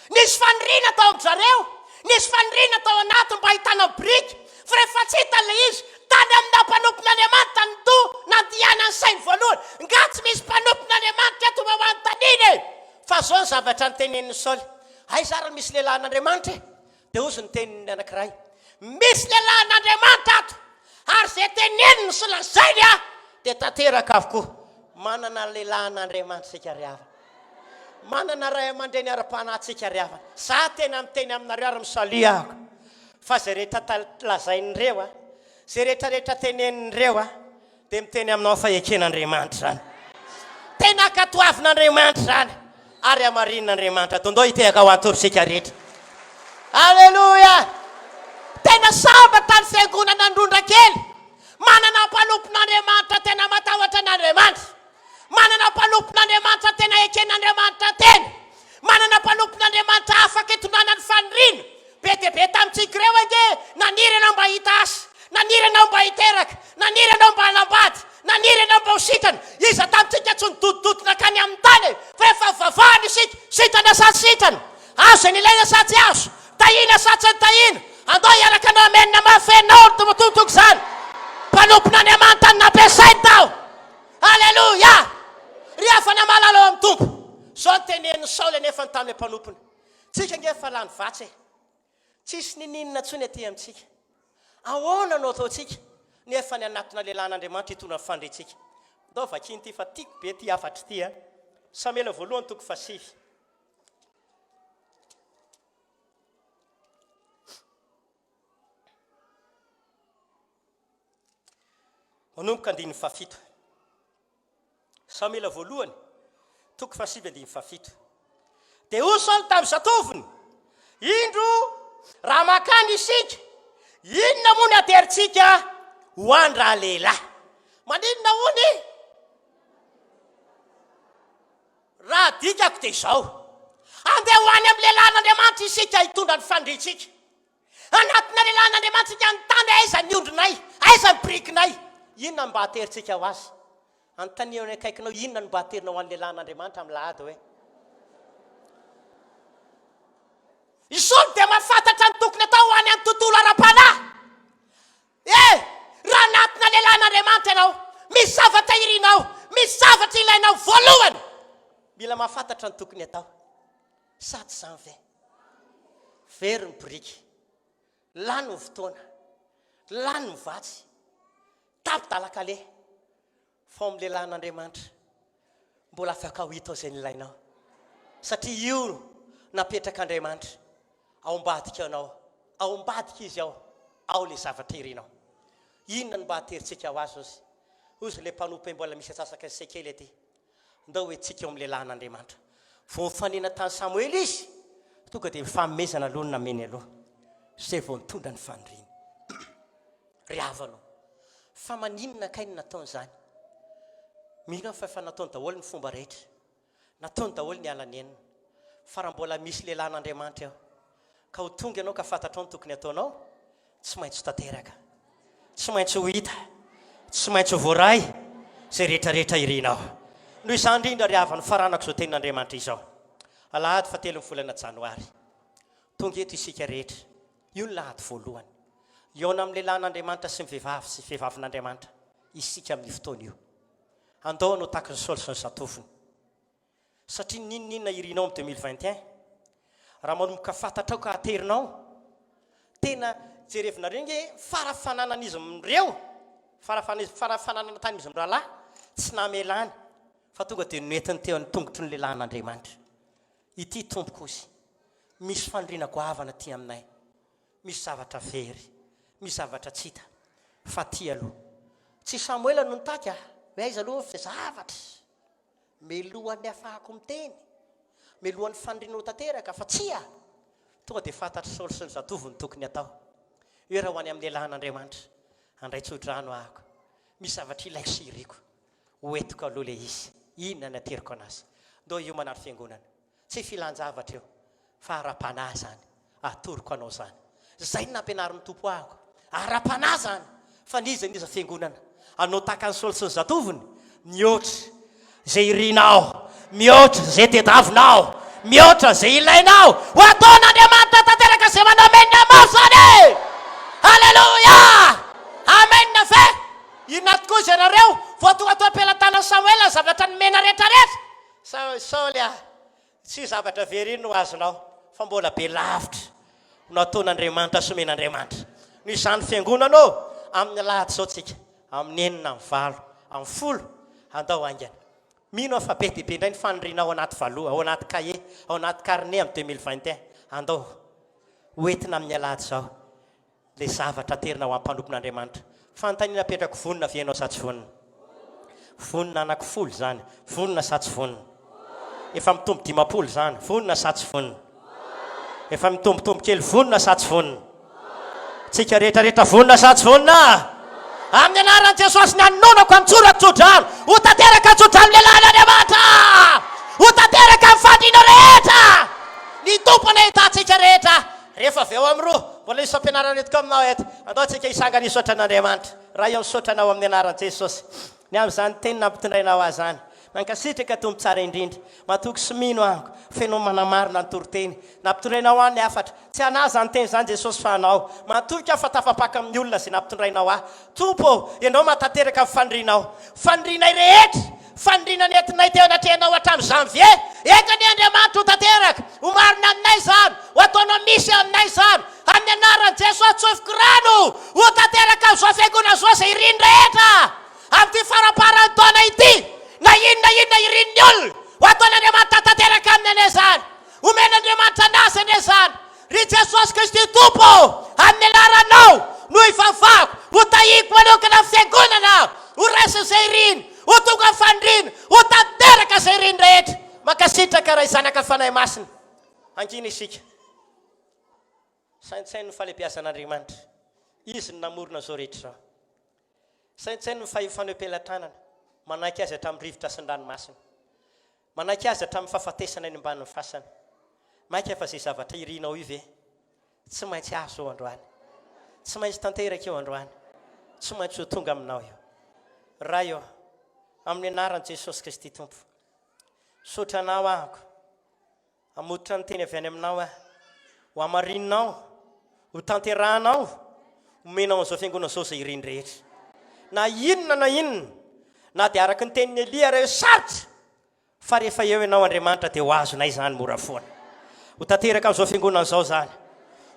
Nisy faniriana tao amin-dry zareo, nisy faniriana tao anatiny mba hahitana biriky, fa rehefa tsy hita ilay izy, tany amina mpanompon'Andriamanitra no toa nandihanan'ny sainy voalohany. Nga tsy misy mpanompon'Andriamanitra eto mba ho anontaniana e? Fa izao ny zavatra notenenin'i Saoly, Aiza ary no misy lehilahin'Andriamanitra e? Dia hozy ny tenin'ny anankiray. Misy lehilahin'Andriamanitra ato, ary izay teneniny sy lazainy dia tanteraka avokoa. Manana lehilahin'Andriamanitra isika ry havana. Manana ray aman-dreny ara-panahy tsika ry havana. Za tena miteny aminareo ary misalia aho fa izay rehetra lazain'ireo a, izay rehetra rehetra tenenin'ireo a, dia miteny aminao fa eken'Andriamanitra izany. Tena ankatoavin'Andriamanitra izany ary hamarinin'Andriamanitra. Dondao hitehaka ho an'ny Tompo isika rehetra. Aleloia! Tena sambatra ny fiangonana Androndrakely manana mpanompon'Andriamanitra tena matahotra an'Andriamanitra. Manana mpanompon'Andriamanitra tena eken'Andriamanitra tena. Manana mpanompon'Andriamanitra afaka itondrana ny faniriana. Be dia be tamintsika ireo ange naniry ianao mba hahita asa, naniry ianao mba hiteraka, naniry ianao mba hanambady, naniry ianao mba ho sitrana. Iza tamintsika tsy nidodododo nankany amin'ny tany e? Fa efa nivavahana isika, sitrana sa tsy sitrana? Azo izay nilaina sa tsy azo? Tahiana sa tsy nitahiana? Andao hiaraka hanao amen mafy feno ny Tompo izany. Mpanompon'Andriamanitra no nampiasainy tao. Aleloia! Ry havana malala ao amin'ny Tompo, izao no tenenin'i Saoly anefa tamin'ilay mpanompony, Tsika ange efa lany vatsy e! Tsisy ninininona intsony aty amintsika. Ahoana no ataontsika nefa ny hanatona lehilahin'Andriamanitra hitondra ny fandriantsika? Ndao vakiana ity fa tiako be ity hafatra ity a! Samoela voalohany toko fahasivy. Manomboka andininy fahafito. Samoela voalohany, toko fahasivy andininy fahafito. Dia hoy Saoly tamin'ny zatovony, Indro, raha mankany isika, inona moa ny aterintsika ho an-dralehilahy? Maninona hono e? Raha adikako dia izao, andeha ho any amin'ny lehilahin'Andriamanitra isika hitondra ny faniriantsika. Anatina lehilahin'Andriamanitra isika hanontany hoe aiza ny ondrinay, aiza ny birikinay. Inona no mba aterintsika ho azy? Anontanio ny akaikinao inona no mba aterinao ho an'ny lehilahin'Andriamanitra amin'ny lahady hoe. I Saoly dia mahafantatra ny tokony atao ho any amin'ny tontolo ara-panahy. E! Raha anatina lehilahin'Andriamanitra ianao, misy zavatra irinao, misy zavatra ilainao voalohany. Mila mahafantatra ny tokony atao. Sa tsy izany ve? Very ny biriky, lany ny fotoana, lany ny vatsy, tapi-dalan-kaleha, fa ao amin'ny lehilahin'Andriamanitra mbola afaka ho hita ao izay nilainao, satria io no napetrak'Andriamanitra ao ambadika anao, ao ambadika izy ao, ao ilay zavatra irinao. Inona no mba haterintsika ho azy ozy? Ozy ilay mpanompo mbola misy antsasaky ny sekely aty. Ndao hoentintsika eo amin'ny lehilahin'Andriamanitra. Vao nifanena tany Samoela izy, tonga dia fanomezana aloha no nameny aloha, izay vao nitondra ny faniriany. Ry havana ô, fa maninona kay no nataony izany? Mino aho fa efa nataony daholo ny fomba rehetra, nataony daholo ny ala nenina. Fa raha mbola misy lehilahin'Andriamanitra eo, ka ho tonga ianao ka fantatrao ny tokony hataonao, Tsy maintsy ho tanteraka, tsy maintsy ho hita, tsy maintsy ho voaray izay rehetra rehetra irinao. Noho izany indrindra ry havana, faranako izao tenin'Andriamanitra izao. Alahady fahatelon'ny volana janoary. Tonga eto isika rehetra. Io ny lahady voalohany. Hihaona amin'ny lehilahin'Andriamanitra sy ny vehivavy sy vehivavin'Andriamanitra isika amin'io fotoana io. Andao hanao tahaky ny Saoly sy ny zatovony. Satria n'inon'inona irinao amin'ny 2021, raha manomboka fantatrao ka aterinao, tena jerevinareo nge fara fananan'izy ireo, fara fara fananana tamin'izy mirahalahy, tsy namelany fa tonga dia noentiny teo amin'ny tongotry ny lehilahin'Andriamanitra. Ity tompoko ozy, misy faniriana goavana aty aminay, misy zavatra very, misy zavatra tsy hita, fa aty aloha. Tsy Samoela no nitaky a, hoe aiza aloha ny zavatra. Melohan'ny hafahako miteny, melohan'ny faniriana ho tanteraka, fa tsia! Tonga dia fantatr'i Saoly sy ny zatovo ny tokony hatao. Hoe raha ho any amin'ny lehilahin'Andriamanitra, handray tsodrano ahako. Misy zavatra ilaiko sy iriko. Ho entiko aloha ilay izy. Inona no ateriko an'azy? Ndao hiomana ry fiangonana. Tsy filan-javatra io, fa ara-panahy izany. Atoroko anao izany. Izay no nampianarin'ny Tompo ahako. Ara-panahy izany. Fa n'iza n'iza fiangonana, anao tahaka an'i Saoly sy ny zatovony, mihoatra izay irinao, mihoatra izay tediavinao, mihoatra izay ilainao, ho ataon'Andriamanitra tanteraka izay manao amen mafy izany e! Aleloia! Amen ve? Inona tokoa izay nareo? Vao tonga teo am-pelatanan'i Samoela ny zavatra nomena rehetrarehetra. Saoly a! Tsy zavatra very iny no azonao fa mbola be lavitra no ataon'Andriamanitra sy omen'Andriamanitra. Noho izany fiangonana ô, amin'ny alahady izao tsika, amin'ny enina, amin'ny valo, amin'ny folo, andao haingana. Mino aho fa be dia be indray ny faniriana ao anaty valoha, ao anaty cahier, ao anaty carnet amin'ny 2021. Andao ho entina amin'ny alahady izao ilay zavatra aterina ho an'ny mpanompon'Andriamanitra. Fanontaniana apetrako, vonona ve ianao sa tsy vonona? Vonona anaky folo izany, vonona sa tsy vonona? Efa mitombo 50 izany, vonona sa tsy vonona? Efa mitombotombo kely, vonona sa tsy vonona? Tsika rehetra rehetra vonona sa tsy vonona? Amin'ny anaran'i Jesosy ny anononako antsorako tsodrano, ho tanteraka ny tsodrano lehilahin'Andriamanitra! Ho tanteraka ny fandriana rehetra! Ny Tompo anie hitaha antsika rehetra! Rehefa avy eo amin'ny roa, mbola hisy fampianarana entiko aminao eto. Andao tsika hisangana hisaotra an'Andriamanitra. Ray ô misaotra Anao amin'ny anaran'i Jesosy ny amin'izany teny nampitondrainao ahy izany. Mankasitraka Tompo tsara indrindra. Matoky sy mino aho fa Ianao manamarina ny toriteny. Nampitondrainao ahy ny hafatra. Tsy anah izany teny izany Jesosy fa Anao. Matoky aho fa tafapaka amin'ny olona izay nampitondrainao ahy. Tompo ô, Ianao mahatanteraka ny fanirianao. Fanirianay rehetra, faniriana nentinay teo anatrehanao hatramin'ny janvier. Enga anie Andriamanitra ho tanteraka, ho marina aminay izany, ho ataonao misy aminay izany. Amin'ny anaran'i Jesoa tsofiko rano, ho tanteraka amin'izao fiangonana izao izay iriny rehetra. Amin'ity faramparan'ny taona ity, na inona inona irin'ny olona, ho ataon'Andriamanitra tanteraka aminy anie izany. Omen'Andriamanitra anazy anie izany. Ry Jesosy Kristy Tompo ô, amin'ny anaranao no ivavahako, ho tahiko manokana ny fiangonana, ho raisina izay iriny, ho tonga ny faniriana, ho tanteraka izay iriny rehetra. Mankasitraka Ray Zanaka Fanahy Masina. Hangina isika. Saintsaino ny fahalehibiazan'Andriamanitra. Izy no namorona izao rehetra izao. Saintsaino ny fahefana eo am-pelatanana, manaiky Azy hatramin'ny rivotra sy ny ranomasina. Manaiky Azy hatramin'ny fahafatesana eny ambanin'ny fasana. Mainka fa izay zavatra irinao io ve? Tsy maintsy azo io androany. Tsy maintsy tanteraka io androany. Tsy maintsy ho tonga aminao io. Ray ô, amin'ny anaran'i Jesosy Kristy Tompo, misaotra Anao ahako. Hamototra ny teny avy any aminao aho. Ho hamarininao, ho tanterahanao, homenao an'izao fiangonana izao izay iriny rehetra. Na inona na inona, na dia araka ny tenin'i Elia ary hoe sarotra, fa rehefa eo ianao Andriamanitra dia ho azonay izany mora foana. Ho tanteraka amin'izao fiangonana izao izany.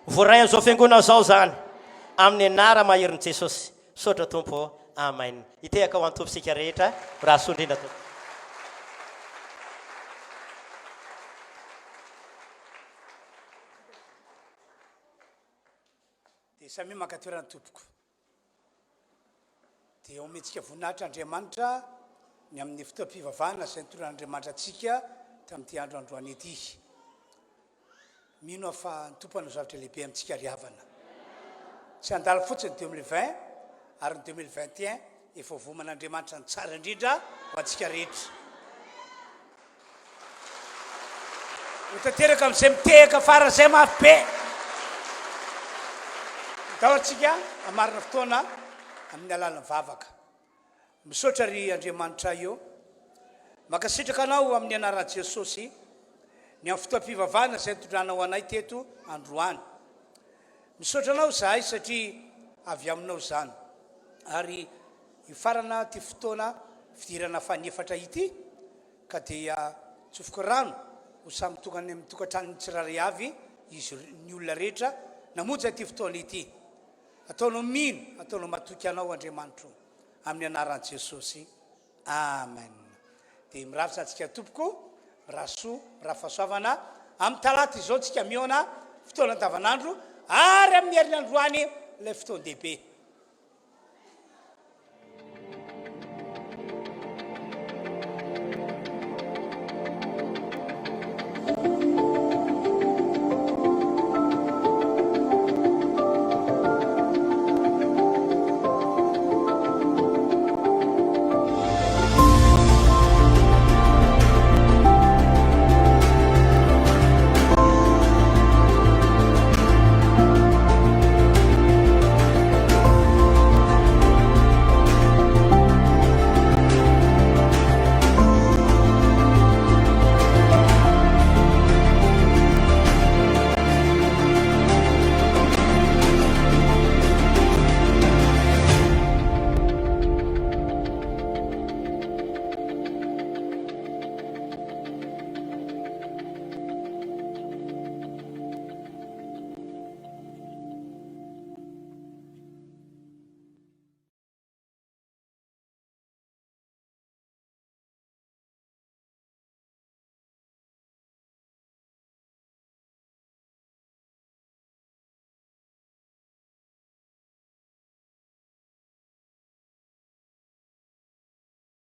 Ho voaray amin'izao fiangonana izao izany. Amin'ny anara-maherin'i Jesosy. Misaotra Tompo ô. Amen. Hitehaka ho an'ny Tompo isika rehetra. Mirary soa indrindra Tompoko. Dia samia maka toerana tompoko. Dia omentsika voninahitra Andriamanitra ny amin'ny fotoam-pivavahana izay nitondran'Andriamanitra antsika tamin'ity andro androany ity. Mino aho fa ny Tompo hanao zavatra lehibe amintsika ry havana. Tsy handalo fotsiny 2020 ary ny 2021 efa voaman'Andriamanitra ny tsara indrindra ho antsika rehetra. Ho tanteraka amin'izay mitehaka faran'izay mafy be. Ndao ary tsika hamarina fotoana amin'ny alalan'ny vavaka. Misaotra ry Andriamanitray ô. Mankasitraka Anao amin'ny anaran'i Jesosy ny amin'ny fotoam-pivavahana izay nitondranao anay teto androany. Misaotra Anao izahay satria avy Aminao izany. Ary hifarana ity fotoana fidirana fahaefatra ity ka dia tsofiko rano ho samy tonga any amin'ny tokantranony tsirairay avy izy ny olona rehetra namonjy an'ity fotoana ity. Ataonao mino, ataonao matoky Anao Andriamanitro amin'ny anaran'i Jesosy. Amen. Dia mirary antsika tompoko, mirary soa, mirary fahasoavana. Amin'ny talata izao tsika mihaona fotoana andavanandro ary amin'ny herinandroany ilay fotoan-dehibe.